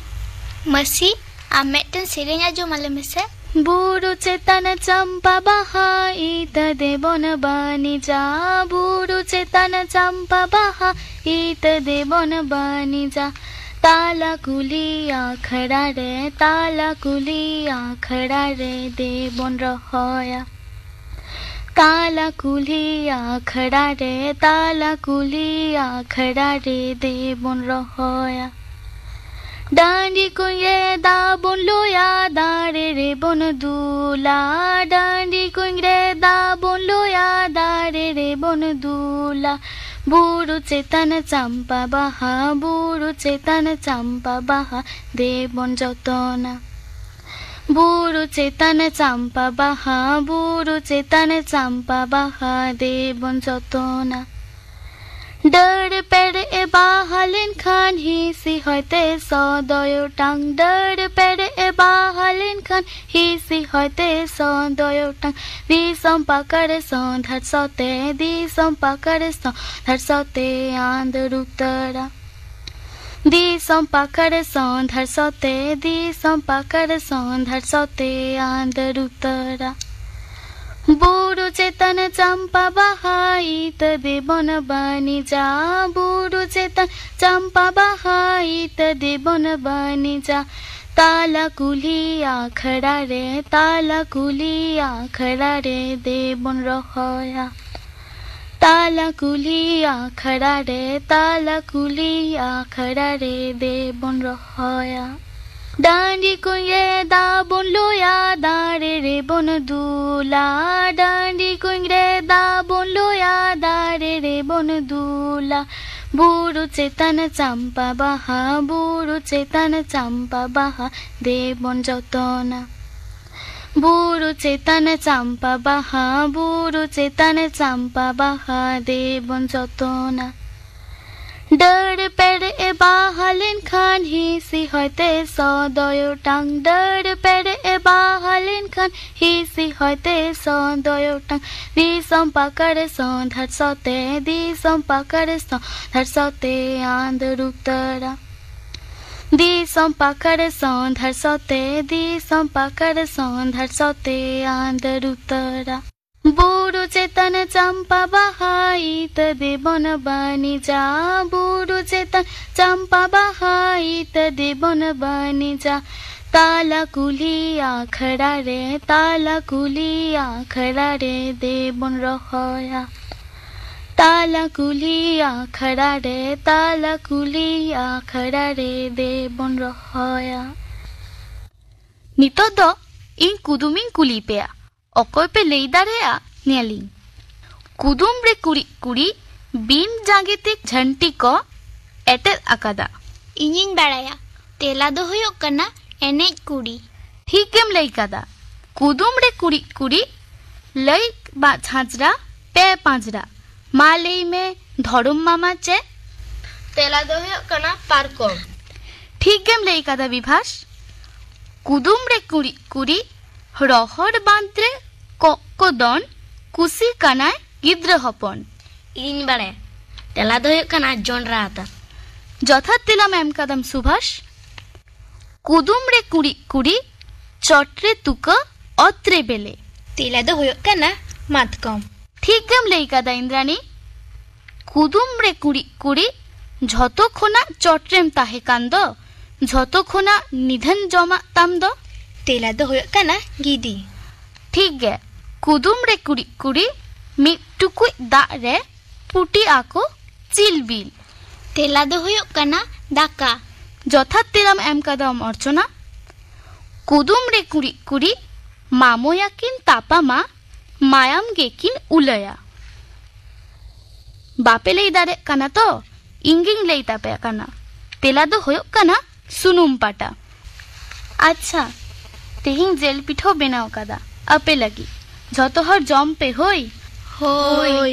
ᱢᱟᱹᱥᱤ, ᱟᱢ ᱢᱤᱫᱴᱮᱱ ᱥᱮᱨᱮᱧ ᱟᱸᱡᱚᱢ ᱟᱞᱮ ᱢᱮᱥᱮ᱾ ᱵᱩᱨᱩ ᱪᱮᱛᱟᱱ ᱪᱟᱢᱯᱟ ᱵᱟᱦᱟ ᱤᱛᱟᱹ ᱫᱮᱵᱚᱱ ᱵᱟᱹᱱᱤᱡᱟ᱾ ᱵᱩᱨᱩ ᱪᱮᱛᱟᱱ ᱪᱟᱢᱯᱟ ᱵᱟᱦᱟ ᱤᱛᱟᱹ ᱫᱮᱵᱚᱱ ᱵᱟᱹᱱᱤᱡᱟ᱾ ᱛᱟᱞᱟ ᱠᱩᱞᱦᱤ ᱟᱠᱷᱲᱟ ᱨᱮ, ᱛᱟᱞᱟ ᱠᱩᱞᱦᱤ ᱟᱠᱷᱲᱟ ᱨᱮ ᱫᱮᱵᱚᱱ ᱨᱚᱦᱚᱭᱟ᱾ ᱛᱟᱞᱟ ᱠᱩᱞᱦᱤ ᱟᱠᱷᱲᱟ ᱨᱮ, ᱛᱟᱞᱟ ᱠᱩᱞᱦᱤ ᱟᱠᱷᱲᱟ ᱨᱮ ᱫᱮᱵᱚᱱ ᱨᱚᱦᱚᱭᱟ᱾ ᱰᱟᱹᱰᱤ ᱠᱩᱧ ᱨᱮ ᱫᱟᱜ ᱵᱚᱱ ᱞᱩᱭᱟ, ᱫᱟᱨᱮ ᱨᱮᱵᱚᱱ ᱫᱩᱞᱟ᱾ ᱰᱟᱹᱰᱤ ᱠᱩᱧ ᱨᱮ ᱫᱟᱜ ᱵᱚᱱ ᱞᱩᱭᱟ, ᱫᱟᱨᱮ ᱨᱮᱵᱚᱱ ᱫᱩᱞᱟ᱾ ᱵᱩᱨᱩ ᱪᱮᱛᱟᱱ ᱪᱟᱢᱯᱟ ᱵᱟᱦᱟ, ᱵᱩᱨᱩ ᱪᱮᱛᱟᱱ ᱪᱟᱢᱯᱟ ᱵᱟᱦᱟ ᱫᱮᱵᱚᱱ ᱡᱚᱛᱚᱱᱟ᱾ ᱵᱩᱨᱩ ᱪᱮᱛᱟᱱ ᱪᱟᱢᱯᱟ ᱵᱟᱦᱟ, ᱵᱩᱨᱩ ᱪᱮᱛᱟᱱ ᱪᱟᱢᱯᱟ ᱵᱟᱦᱟ ᱫᱮᱵᱚᱱ ᱡᱚᱛᱚᱱᱟ᱾ ᱰᱟᱹᱨ ᱯᱮᱨᱮᱡ ᱮ ᱵᱟᱦᱟ ᱞᱮᱱᱠᱷᱟᱱ ᱠᱷᱟᱱ ᱦᱤᱸᱥᱤ ᱦᱚᱭᱛᱮ ᱥᱚᱫᱚᱭ ᱚᱴᱟᱝ, ᱰᱟᱹᱨ ᱯᱮᱨᱮᱡ ᱮ ᱵᱟᱦᱟ ᱞᱮᱱᱠᱷᱟᱱ ᱦᱤᱸᱥᱤ ᱦᱚᱭᱛᱮ ᱥᱚᱫᱚᱭ ᱚᱴᱟᱝ᱾ ᱫᱤᱥᱚᱢ ᱯᱟᱠᱟᱲ ᱥᱚᱸᱫᱷᱟᱲ ᱥᱚᱛᱮ, ᱫᱤᱥᱚᱢ ᱯᱟᱠᱟᱲ ᱥᱚᱸᱫᱷᱟᱲ ᱥᱚᱛᱮ ᱟᱸᱫᱚᱲ ᱩᱛᱟᱹᱨᱟ᱾ ᱫᱤᱥᱚᱢ ᱯᱟᱠᱟᱲ ᱥᱚᱸᱫᱷᱟᱲ ᱥᱚᱛᱮ, ᱫᱤᱥᱚᱢ ᱯᱟᱠᱟᱲ ᱥᱚᱸᱫᱷᱟᱲ ᱥᱚᱛᱮ ᱟᱸᱫᱚᱲ ᱩᱛᱟᱹᱨᱟ᱾ ᱵᱩᱨᱩ ᱪᱮᱛᱟᱱ ᱪᱟᱢᱯᱟ ᱵᱟᱦᱟ ᱤᱛᱟᱹ ᱫᱮᱵᱚᱱ ᱵᱟᱹᱱᱤᱡᱟ, ᱵᱩᱨᱩ ᱪᱮᱛᱟᱱ ᱪᱟᱢᱯᱟ ᱵᱟᱦᱟ ᱤᱛᱟᱹ ᱫᱮᱵᱚᱱ ᱵᱟᱹᱱᱤᱡᱟ᱾ ᱛᱟᱞᱟ ᱠᱩᱞᱦᱤ ᱟᱠᱷᱲᱟ ᱨᱮ, ᱛᱟᱞᱟ ᱠᱩᱞᱦᱤ ᱟᱠᱷᱲᱟ ᱨᱮ ᱫᱮᱵᱚᱱ ᱨᱚᱦᱚᱭᱟ᱾ ᱛᱟᱞᱟ ᱠᱩᱞᱦᱤ ᱟᱠᱷᱲᱟ ᱨᱮ, ᱛᱟᱞᱟ ᱠᱩᱞᱦᱤ ᱟᱠᱷᱲᱟ ᱨᱮ ᱫᱮᱵᱚᱱ ᱨᱚᱦᱚᱭᱟ᱾ ᱰᱟᱹᱰᱤ ᱠᱩᱸᱧ ᱨᱮ ᱫᱟᱜ ᱵᱚᱱ ᱞᱩᱭᱟ, ᱫᱟᱨᱮ ᱨᱮᱵᱚᱱ ᱫᱩᱞᱟ᱾ ᱰᱟᱹᱰᱤ ᱠᱩᱸᱧ ᱨᱮ ᱫᱟᱜ ᱵᱚᱱ ᱞᱩᱭᱟ, ᱫᱟᱨᱮ ᱨᱮᱵᱚᱱ ᱫᱩᱞᱟ᱾ ᱵᱩᱨᱩ ᱪᱮᱛᱟᱱ ᱪᱟᱢᱯᱟ ᱵᱟᱦᱟ, ᱵᱩᱨᱩ ᱪᱮᱛᱟᱱ ᱪᱟᱢᱯᱟ ᱵᱟᱦᱟ ᱫᱮᱵᱚᱱ ᱡᱚᱛᱚᱱᱟ᱾ ᱵᱩᱨᱩ ᱪᱮᱛᱟᱱ ᱪᱟᱢᱯᱟ ᱵᱟᱦᱟ, ᱵᱩᱨᱩ ᱪᱮᱛᱟᱱ ᱪᱟᱢᱯᱟ ᱵᱟᱦᱟ ᱫᱮᱵᱚᱱ ᱡᱚᱛᱚᱱᱟ᱾ ᱰᱟᱹᱨ ᱯᱮᱨᱮᱡ ᱮ ᱵᱟᱦᱟ ᱞᱮᱱᱠᱷᱟᱱ ᱦᱤᱸᱥᱤ ᱦᱚᱭᱛᱮ ᱥᱚᱫᱚᱭ ᱚᱴᱟᱝ, ᱰᱟᱹᱨ ᱯᱮᱨᱮᱡ ᱮ ᱵᱟᱦᱟ ᱞᱮᱱᱠᱷᱟᱱ ᱦᱤᱸᱥᱤ ᱦᱚᱭᱛᱮ ᱥᱚᱫᱚᱭ ᱚᱴᱟᱝ᱾ ᱫᱤᱥᱚᱢ ᱯᱟᱠᱟᱲ ᱥᱚᱸᱫᱷᱟᱲ ᱥᱚᱛᱮ, ᱫᱤᱥᱚᱢ ᱯᱟᱠᱟᱲ ᱥᱚᱸᱫᱷᱟᱲ ᱥᱚᱛᱮ ᱟᱸᱫᱚᱲ ᱩᱛᱟᱹᱨᱟ᱾ ᱫᱤᱥᱚᱢ ᱯᱟᱠᱟᱲ ᱥᱚᱸᱫᱷᱟᱲ ᱥᱚᱛᱮ, ᱫᱤᱥᱚᱢ ᱯᱟᱠᱟᱲ ᱥᱚᱸᱫᱷᱟᱲ ᱥᱚᱛᱮ ᱟᱸᱫᱚᱲ ᱩᱛᱟᱹᱨᱟ᱾ ᱵᱩᱨᱩ ᱪᱮᱛᱟᱱ ᱪᱟᱢᱯᱟ ᱵᱟᱦᱟ ᱤᱛᱟᱹ ᱫᱮᱵᱚᱱ ᱵᱟᱹᱱᱤᱡᱟ, ᱵᱩᱨᱩ ᱪᱮᱛᱟᱱ ᱪᱟᱢᱯᱟ ᱵᱟᱦᱟ ᱤᱛᱟᱹ ᱫᱮᱵᱚᱱ ᱵᱟᱹᱱᱤᱡᱟ᱾ ᱛᱟᱞᱟ ᱠᱩᱞᱦᱤ ᱟᱠᱷᱲᱟ ᱨᱮ, ᱛᱟᱞᱟ ᱠᱩᱞᱦᱤ ᱟᱠᱷᱲᱟ ᱨᱮ ᱫᱮᱵᱚᱱ ᱨᱚᱦᱚᱭᱟ᱾ ᱛᱟᱞᱟ ᱠᱩᱞᱦᱤ ᱟᱠᱷᱲᱟ ᱨᱮ, ᱛᱟᱞᱟ ᱠᱩᱞᱦᱤ ᱟᱠᱷᱲᱟ ᱨᱮ ᱫᱮᱵᱚᱱ ᱨᱚᱦᱚᱭᱟ᱾ ᱱᱤᱛᱚᱜ ᱫᱚ ᱤᱧ ᱠᱩᱫᱩᱢᱤᱧ ᱠᱩᱞᱤ ᱯᱮᱭᱟ, ᱚᱠᱚᱭ ᱯᱮ ᱞᱟᱹᱭ ᱫᱟᱲᱮᱭᱟᱜᱼᱟ ᱧᱮᱞᱤᱧ᱾ ᱠᱩᱫᱩᱢ ᱨᱮ ᱠᱩᱲᱤᱫ ᱠᱩᱲᱤᱫ ᱵᱤᱱ ᱡᱟᱸᱜᱮ ᱛᱮ ᱡᱷᱟᱹᱱᱴᱤ ᱠᱚ ᱮᱴᱮᱫ ᱟᱠᱟᱫᱟ᱾ ᱤᱧᱤᱧ ᱵᱟᱲᱟᱭᱟ, ᱛᱮᱞᱟ ᱫᱚ ᱦᱩᱭᱩᱜ ᱠᱟᱱᱟ ᱮᱱᱮᱡ ᱠᱩᱲᱤ᱾ ᱴᱷᱤᱠᱮᱢ ᱞᱟᱹᱭ ᱠᱟᱫᱟ᱾ ᱠᱩᱫᱩᱢ ᱨᱮ ᱠᱩᱲᱤᱫ ᱠᱩᱲᱤᱫ ᱞᱟᱹᱭ ᱵᱟ ᱡᱷᱟᱸᱡᱽᱨᱟ ᱯᱮ ᱯᱟᱸᱡᱽᱨᱟ᱾ ᱢᱟ ᱞᱟᱹᱭ ᱢᱮ ᱫᱷᱚᱨᱚᱢ ᱢᱟᱢᱟ ᱪᱮᱫ? ᱛᱮᱞᱟ ᱫᱚ ᱦᱩᱭᱩᱜ ᱠᱟᱱᱟ ᱯᱟᱨᱠᱚᱢ᱾ ᱴᱷᱤᱠ ᱜᱮᱢ ᱞᱟᱹᱭ ᱠᱟᱫᱟ ᱵᱤᱵᱷᱟᱥ᱾ ᱠᱩᱫᱩᱢ ᱨᱮ ᱠᱩᱲᱤᱫ ᱠᱩᱲᱤᱫ, ᱨᱚᱦᱚᱲ ᱵᱟᱸᱫᱽ ᱨᱮ ᱠᱚᱸᱜ ᱠᱚ ᱫᱚᱱ, ᱠᱩᱥᱤ ᱠᱟᱱᱟᱭ ᱜᱤᱫᱽᱨᱟᱹ ᱦᱚᱯᱚᱱ᱾ ᱤᱧ ᱵᱟᱲᱟᱭᱟ, ᱛᱮᱞᱟ ᱫᱚ ᱦᱩᱭᱩᱜ ᱠᱟᱱᱟ ᱡᱚᱱᱰᱨᱟ ᱟᱛᱟ᱾ ᱡᱚᱛᱷᱟᱛ ᱛᱮᱞᱟᱢ ᱮᱢ ᱠᱟᱫᱟᱢ ᱥᱩᱵᱷᱟᱥ᱾ ᱠᱩᱫᱩᱢ ᱨᱮ ᱠᱩᱲᱤᱫ ᱠᱩᱲᱤᱫ, ᱪᱚᱴ ᱨᱮ ᱛᱩᱠᱟᱹ, ᱚᱛ ᱨᱮ ᱵᱮᱞᱮ᱾ ᱛᱮᱞᱟ ᱫᱚ ᱦᱩᱭᱩᱜ ᱠᱟᱱᱟ ᱢᱟᱛᱠᱚᱢ᱾ ᱴᱷᱤᱠ ᱜᱮᱢ ᱞᱟᱹᱭ ᱠᱟᱫᱟ ᱤᱱᱫᱨᱟᱱᱤ᱾ ᱠᱩᱫᱩᱢ ᱨᱮ ᱠᱩᱲᱤᱫ ᱠᱩᱲᱤᱫ, ᱡᱷᱚᱛᱚ ᱠᱷᱚᱱᱟᱜ ᱪᱚᱴ ᱨᱮᱢ ᱛᱟᱦᱮᱸ ᱠᱟᱱ ᱫᱚ, ᱡᱷᱚᱛᱚ ᱠᱷᱚᱱᱟᱜ ᱱᱤᱫᱷᱟᱹᱱ ᱡᱚᱢᱟᱜ ᱛᱟᱢ ᱫᱚ᱾ ᱛᱮᱞᱟ ᱫᱚ ᱦᱩᱭᱩᱜ ᱠᱟᱱᱟ ᱜᱤᱫᱤ᱾ ᱴᱷᱤᱠ ᱜᱮ᱾ ᱠᱩᱫᱩᱢ ᱨᱮ ᱠᱩᱲᱤᱫ ᱠᱩᱲᱤᱫ, ᱢᱤᱫ ᱴᱩᱠᱩᱡ ᱫᱟᱜ ᱨᱮ ᱯᱩᱴᱤ ᱟᱠᱚ ᱪᱤᱞᱵᱤᱞ᱾ ᱛᱮᱞᱟ ᱫᱚ ᱦᱩᱭᱩᱜ ᱠᱟᱱᱟ ᱫᱟᱠᱟ᱾ ᱡᱚᱛᱷᱟᱛ ᱛᱮᱞᱟᱢ ᱮᱢ ᱠᱟᱫᱟᱢ ᱚᱨᱪᱚᱱᱟ᱾ ᱠᱩᱫᱩᱢ ᱨᱮ ᱠᱩᱲᱤᱫ ᱠᱩᱲᱤᱫ, ᱢᱟᱢᱚᱭᱟ ᱠᱤᱱ ᱛᱟᱯᱟᱢᱟ, ᱢᱟᱭᱟᱢ ᱜᱮᱠᱤᱱ ᱩᱞᱟᱹᱭᱟ᱾ ᱵᱟᱯᱮ ᱞᱟᱹᱭ ᱫᱟᱲᱮᱜ ᱠᱟᱱᱟ ᱛᱚ? ᱤᱧ ᱜᱤᱧ ᱞᱟᱹᱭ ᱛᱟᱯᱮ ᱠᱟᱱᱟ᱾ ᱛᱮᱞᱟ ᱫᱚ ᱦᱩᱭᱩᱜ ᱠᱟᱱᱟ ᱥᱩᱱᱩᱢ ᱯᱟᱴᱟ᱾ ᱟᱪᱪᱷᱟ, ᱛᱮᱦᱮᱧ ᱡᱮᱞ ᱯᱤᱴᱷᱟᱹ ᱵᱮᱱᱟᱣ ᱠᱟᱫᱟ ᱟᱯᱮ ᱞᱟᱹᱜᱤᱫ᱾ ᱡᱷᱚᱛᱚ ᱦᱚᱲ ᱡᱚᱢ ᱯᱮ ᱦᱳᱭ᱾ ᱦᱳᱭ᱾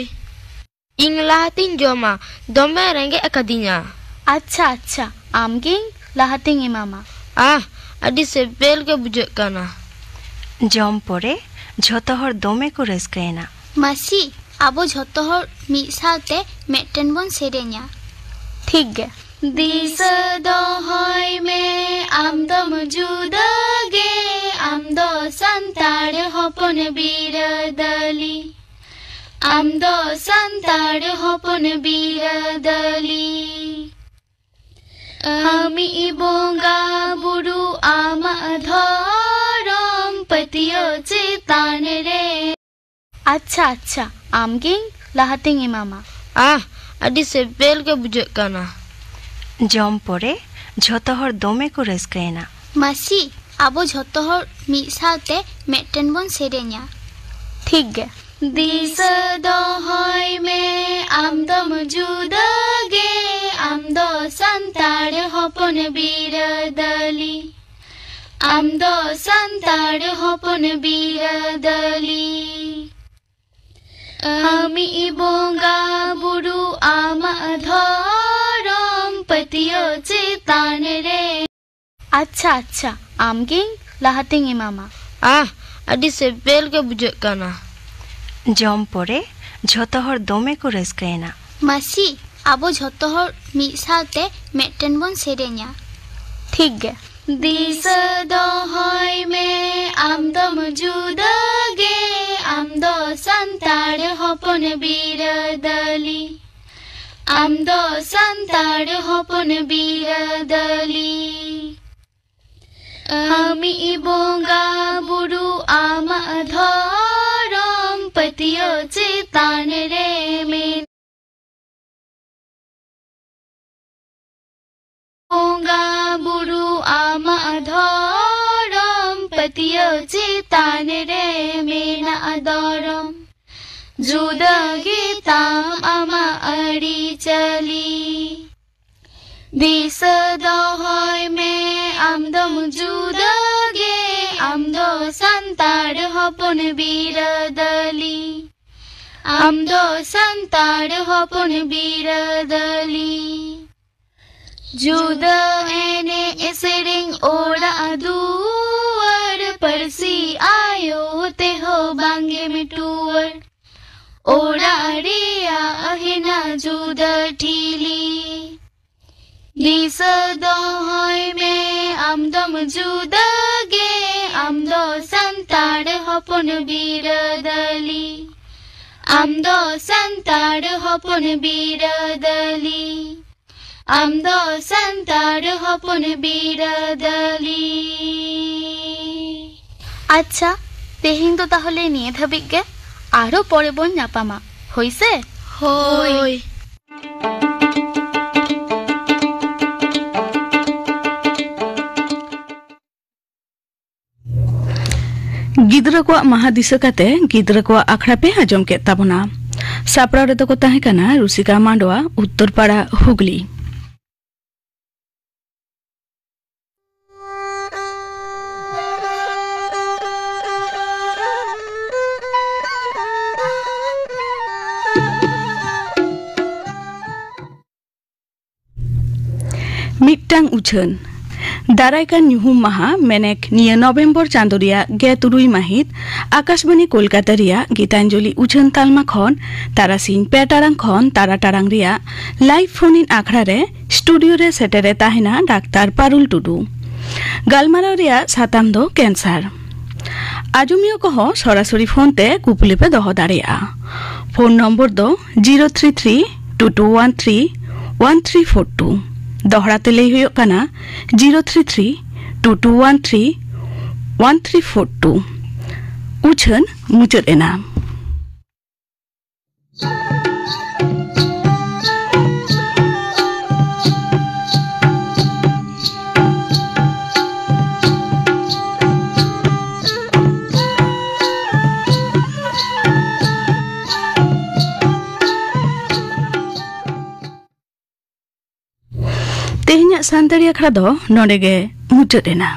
ᱤᱧ ᱞᱟᱦᱟᱛᱤᱧ ᱡᱚᱢᱟ, ᱫᱚᱢᱮ ᱨᱮᱸᱜᱮᱡ ᱟᱠᱟᱫᱤᱧᱟ᱾ ᱟᱪᱪᱷᱟ, ᱟᱪᱪᱷᱟ, ᱟᱢᱜᱤᱧ ᱞᱟᱦᱟᱛᱤᱧ ᱮᱢᱟᱢᱟ᱾ ᱟᱦ, ᱟᱹᱰᱤ ᱥᱤᱵᱤᱞ ᱜᱮ ᱵᱩᱡᱷᱟᱹᱜ ᱠᱟᱱᱟ᱾ ᱡᱚᱢ ᱯᱚᱨᱮ ᱡᱷᱚᱛᱚ ᱦᱚᱲ ᱫᱚᱢᱮ ᱠᱚ ᱨᱟᱹᱥᱠᱟᱹᱭᱮᱱᱟ᱾ ᱢᱟᱹᱥᱤ, ᱟᱵᱚ ᱡᱷᱚᱛᱚ ᱦᱚᱲ ᱢᱤᱫ ᱥᱟᱶᱛᱮ ᱢᱤᱫᱴᱮᱱ ᱵᱚᱱ ᱥᱮᱨᱮᱧᱟ᱾ ᱴᱷᱤᱠ ᱜᱮ᱾ ᱫᱤᱥᱟᱹ ᱫᱚᱦᱚᱭ ᱢᱮ, ᱟᱢ ᱫᱚᱢ ᱡᱩᱫᱟᱹ ᱜᱮ, ᱟᱢ ᱫᱚ ᱥᱟᱱᱛᱟᱲ ᱦᱚᱯᱚᱱ ᱵᱤᱨᱟᱹᱫᱟᱹᱞᱤ᱾ ᱟᱢ ᱫᱚ ᱥᱟᱱᱛᱟᱲ ᱦᱚᱯᱚᱱ ᱵᱤᱨᱟᱹᱫᱟᱹᱞᱤ᱾ ᱟᱢᱤᱡ ᱵᱚᱸᱜᱟ ᱵᱩᱨᱩ ᱟᱢᱟᱜ ᱫᱷᱚᱨᱚᱢ ᱯᱟᱹᱛᱭᱟᱹᱣ ᱪᱮᱛᱟᱱ ᱨᱮ᱾ ᱟᱪᱪᱷᱟ, ᱟᱪᱪᱷᱟ, ᱟᱢᱜᱤᱧ ᱞᱟᱦᱟᱛᱤᱧ ᱮᱢᱟᱢᱟ᱾ ᱟᱦ, ᱟᱹᱰᱤ ᱥᱤᱵᱤᱞ ᱜᱮ ᱵᱩᱡᱷᱟᱹᱜ ᱠᱟᱱᱟ᱾ ᱡᱚᱢ ᱯᱚᱨᱮ ᱡᱷᱚᱛᱚ ᱦᱚᱲ ᱫᱚᱢᱮ ᱠᱚ ᱨᱟᱹᱥᱠᱟᱹᱭᱮᱱᱟ᱾ ᱢᱟᱹᱥᱤ, ᱟᱵᱚ ᱡᱷᱚᱛᱚ ᱦᱚᱲ ᱢᱤᱫ ᱥᱟᱶᱛᱮ ᱢᱤᱫᱴᱮᱱ ᱵᱚᱱ ᱥᱮᱨᱮᱧᱟ᱾ ᱴᱷᱤᱠ ᱜᱮ᱾ ᱫᱤᱥᱟᱹ ᱫᱚᱦᱚᱭ ᱢᱮ, ᱟᱢ ᱫᱚᱢ ᱡᱩᱫᱟᱹ ᱜᱮ, ᱟᱢ ᱫᱚ ᱥᱟᱱᱛᱟᱲ ᱦᱚᱯᱚᱱ ᱵᱤᱨᱟᱹᱫᱟᱹᱞᱤ᱾ ᱟᱢ ᱫᱚ ᱥᱟᱱᱛᱟᱲ ᱦᱚᱯᱚᱱ ᱵᱤᱨᱟᱹᱫᱟᱹᱞᱤ᱾ ᱟᱢᱤᱡ ᱵᱚᱸᱜᱟ ᱵᱩᱨᱩ ᱟᱢᱟᱜ ᱫᱷᱚᱨᱚᱢ ᱟᱪᱪᱷᱟ, ᱟᱪᱪᱷᱟ, ᱟᱢᱜᱤᱧ ᱞᱟᱦᱟᱛᱤᱧ ᱮᱢᱟᱢᱟ᱾ ᱟᱦ, ᱟᱹᱰᱤ ᱥᱤᱵᱤᱞ ᱜᱮ ᱵᱩᱡᱷᱟᱹᱜ ᱠᱟᱱᱟ᱾ ᱡᱚᱢ ᱯᱚᱨᱮ ᱡᱷᱚᱛᱚ ᱦᱚᱲ ᱫᱚᱢᱮ ᱠᱚ ᱨᱟᱹᱥᱠᱟᱹᱭᱮᱱᱟ᱾ ᱢᱟᱹᱥᱤ, ᱟᱵᱚ ᱡᱷᱚᱛᱚ ᱦᱚᱲ ᱢᱤᱫ ᱥᱟᱶᱛᱮ ᱢᱤᱫᱴᱮᱱ ᱵᱚᱱ ᱥᱮᱨᱮᱧᱟ᱾ ᱴᱷᱤᱠ ᱜᱮ᱾ ᱫᱤᱥᱟᱹ ᱫᱚᱦᱚᱭ ᱢᱮ, ᱟᱢ ᱫᱚᱢ ᱡᱩᱫᱟᱹ ᱜᱮ, ᱟᱢ ᱫᱚ ᱥᱟᱱᱛᱟᱲ ᱦᱚᱯᱚᱱ ᱵᱤᱨᱟᱹᱫᱟᱹᱞᱤ᱾ ᱟᱢ ᱫᱚ ᱥᱟᱱᱛᱟᱲ ᱦᱚᱯᱚᱱ ᱵᱤᱨᱟᱹᱫᱟᱹᱞᱤ᱾ ᱟᱢᱤᱡ ᱵᱚᱸᱜᱟ ᱵᱩᱨᱩ ᱟᱢᱟᱜ ᱫᱷᱚᱨᱚᱢ ᱯᱟᱹᱛᱭᱟᱹᱣ ᱪᱮᱛᱟᱱ ᱨᱮ ᱢᱮᱱᱟᱜ᱾ ᱵᱚᱸᱜᱟ ᱵᱩᱨᱩ ᱟᱢᱟᱜ ᱫᱷᱚᱨᱚᱢ ᱯᱟᱹᱛᱭᱟᱹᱣ ᱪᱮᱛᱟᱱ ᱨᱮ ᱢᱮᱱᱟᱜ ᱫᱚᱨᱚᱢ, ᱡᱩᱫᱟᱹ ᱜᱮᱛᱟᱢ ᱟᱢᱟᱜ ᱟᱹᱨᱤᱪᱟᱹᱞᱤ᱾ ᱫᱤᱥᱟᱹ ᱫᱚᱦᱚᱭ ᱢᱮ, ᱟᱢ ᱫᱚᱢ ᱡᱩᱫᱟᱹ ᱜᱮ, ᱟᱢ ᱫᱚ ᱥᱟᱱᱛᱟᱲ ᱦᱚᱯᱚᱱ ᱵᱤᱨᱟᱹᱫᱟᱹᱞᱤ᱾ ᱟᱢ ᱫᱚ ᱥᱟᱱᱛᱟᱲ ᱦᱚᱯᱚᱱ ᱵᱤᱨᱟᱹᱫᱟᱹᱞᱤ᱾ ᱡᱩᱫᱟᱹ ᱮᱱᱮᱡ ᱥᱮᱨᱮᱧ, ᱚᱲᱟᱜ ᱫᱩᱣᱟᱹᱨ, ᱯᱟᱹᱨᱥᱤ ᱟᱭᱳ ᱛᱮᱦᱚᱸ ᱵᱟᱝᱜᱮᱢ ᱴᱩᱣᱟᱹᱨ᱾ ᱚᱲᱟᱜ ᱨᱮᱭᱟᱜ ᱦᱮᱱᱟᱜ ᱡᱩᱫᱟᱹ ᱴᱷᱤᱞᱤ᱾ ᱫᱤᱥᱟᱹ ᱫᱚᱦᱚᱭ ᱢᱮ, ᱟᱢ ᱫᱚᱢ ᱡᱩᱫᱟᱹ ᱜᱮ, ᱟᱢ ᱫᱚ ᱥᱟᱱᱛᱟᱲ ᱦᱚᱯᱚᱱ ᱵᱤᱨᱟᱹᱫᱟᱹᱞᱤ᱾ ᱟᱢ ᱫᱚ ᱥᱟᱱᱛᱟᱲ ᱦᱚᱯᱚᱱ ᱵᱤᱨᱟᱹᱫᱟᱹᱞᱤ᱾ ᱟᱢ ᱫᱚ ᱥᱟᱱᱛᱟᱲ ᱦᱚᱯᱚᱱ ᱵᱤᱨᱟᱹᱫᱟᱹᱞᱤ᱾ ᱟᱪᱪᱷᱟ, ᱛᱮᱦᱮᱧ ᱫᱚ ᱛᱟᱦᱚᱞᱮ ᱱᱤᱭᱟᱹ ᱫᱷᱟᱹᱵᱤᱡ ᱜᱮ, ᱟᱨᱦᱚᱸ ᱯᱚᱨᱮ ᱵᱚᱱ ᱧᱟᱯᱟᱢᱟ, ᱦᱳᱭ ᱥᱮ? ᱦᱳᱭ᱾ ᱜᱤᱫᱽᱨᱟᱹ ᱠᱚᱣᱟᱜ ᱢᱟᱦᱟ ᱫᱤᱥᱟᱹ ᱠᱟᱛᱮ ᱜᱤᱫᱽᱨᱟᱹ ᱠᱚᱣᱟᱜ ᱟᱠᱷᱲᱟ ᱯᱮ ᱟᱸᱡᱚᱢ ᱠᱮᱫ ᱛᱟᱵᱚᱱᱟ᱾ ᱥᱟᱯᱲᱟᱣ ᱨᱮᱫᱚ ᱠᱚ ᱛᱟᱦᱮᱸ ᱠᱟᱱᱟ ᱨᱩᱥᱤᱠᱟ ᱢᱟᱱᱰᱣᱟ, ᱩᱛᱛᱚᱨᱯᱟᱲᱟ, ᱦᱩᱜᱽᱞᱤ᱾ ᱢᱤᱫᱴᱟᱝ ᱩᱪᱷᱟᱹᱱ᱾ ᱫᱟᱨᱟᱭ ᱠᱟᱱ ᱧᱩᱦᱩᱢ ᱢᱟᱦᱟ, ᱢᱮᱱᱮᱠ ᱱᱤᱭᱟᱹ ᱱᱚᱵᱷᱮᱢᱵᱚᱨ ᱪᱟᱸᱫᱚ ᱨᱮᱭᱟᱜ ᱜᱮᱞ ᱛᱩᱨᱩᱭ ᱢᱟᱹᱦᱤᱛ, ᱟᱠᱟᱥᱵᱟᱱᱤ ᱠᱳᱞᱠᱟᱛᱟ ᱨᱮᱭᱟᱜ ᱜᱤᱛᱟᱧᱡᱚᱞᱤ ᱩᱪᱷᱟᱹᱱ ᱛᱟᱞᱢᱟ ᱠᱷᱚᱱ ᱛᱟᱨᱟᱥᱤᱧ ᱯᱮ ᱴᱟᱲᱟᱝ ᱠᱷᱚᱱ ᱛᱟᱨᱟ ᱴᱟᱲᱟᱝ ᱨᱮᱭᱟᱜ ᱞᱟᱭᱤᱵᱷ ᱯᱷᱳᱱ ᱤᱱ ᱟᱠᱷᱲᱟ ᱨᱮ ᱥᱴᱩᱰᱤᱭᱳ ᱨᱮ ᱥᱮᱴᱮᱨᱮ ᱛᱟᱦᱮᱱᱟ ᱰᱟᱠᱛᱟᱨ ᱯᱟᱨᱩᱞ ᱴᱩᱰᱩ᱾ ᱜᱟᱞᱢᱟᱨᱟᱣ ᱨᱮᱭᱟᱜ ᱥᱟᱛᱟᱢ ᱫᱚ ᱠᱮᱱᱥᱟᱨ᱾ ᱟᱸᱡᱚᱢᱤᱭᱟᱹ ᱠᱚᱦᱚᱸ ᱥᱚᱨᱟᱥᱚᱨᱤ ᱯᱷᱳᱱ ᱛᱮ ᱠᱩᱠᱞᱤ ᱯᱮ ᱫᱚᱦᱚ ᱫᱟᱲᱮᱭᱟᱜᱼᱟ᱾ ᱯᱷᱳᱱ ᱱᱚᱢᱵᱚᱨ ᱫᱚ zero three three two two one three one three four two. ᱫᱚᱦᱲᱟ ᱛᱮ ᱞᱟᱹᱭ ᱦᱩᱭᱩᱜ ᱠᱟᱱᱟ, zero three three two two one three one three four two. ᱩᱪᱷᱟᱹᱱ ᱢᱩᱪᱟᱹᱫ ᱮᱱᱟ᱾ ᱛᱮᱦᱮᱧᱟᱜ ᱥᱟᱱᱛᱟᱲᱤ ᱟᱠᱷᱲᱟ ᱫᱚ ᱱᱚᱰᱮ ᱜᱮ ᱢᱩᱪᱟᱹᱫ ᱮᱱᱟ᱾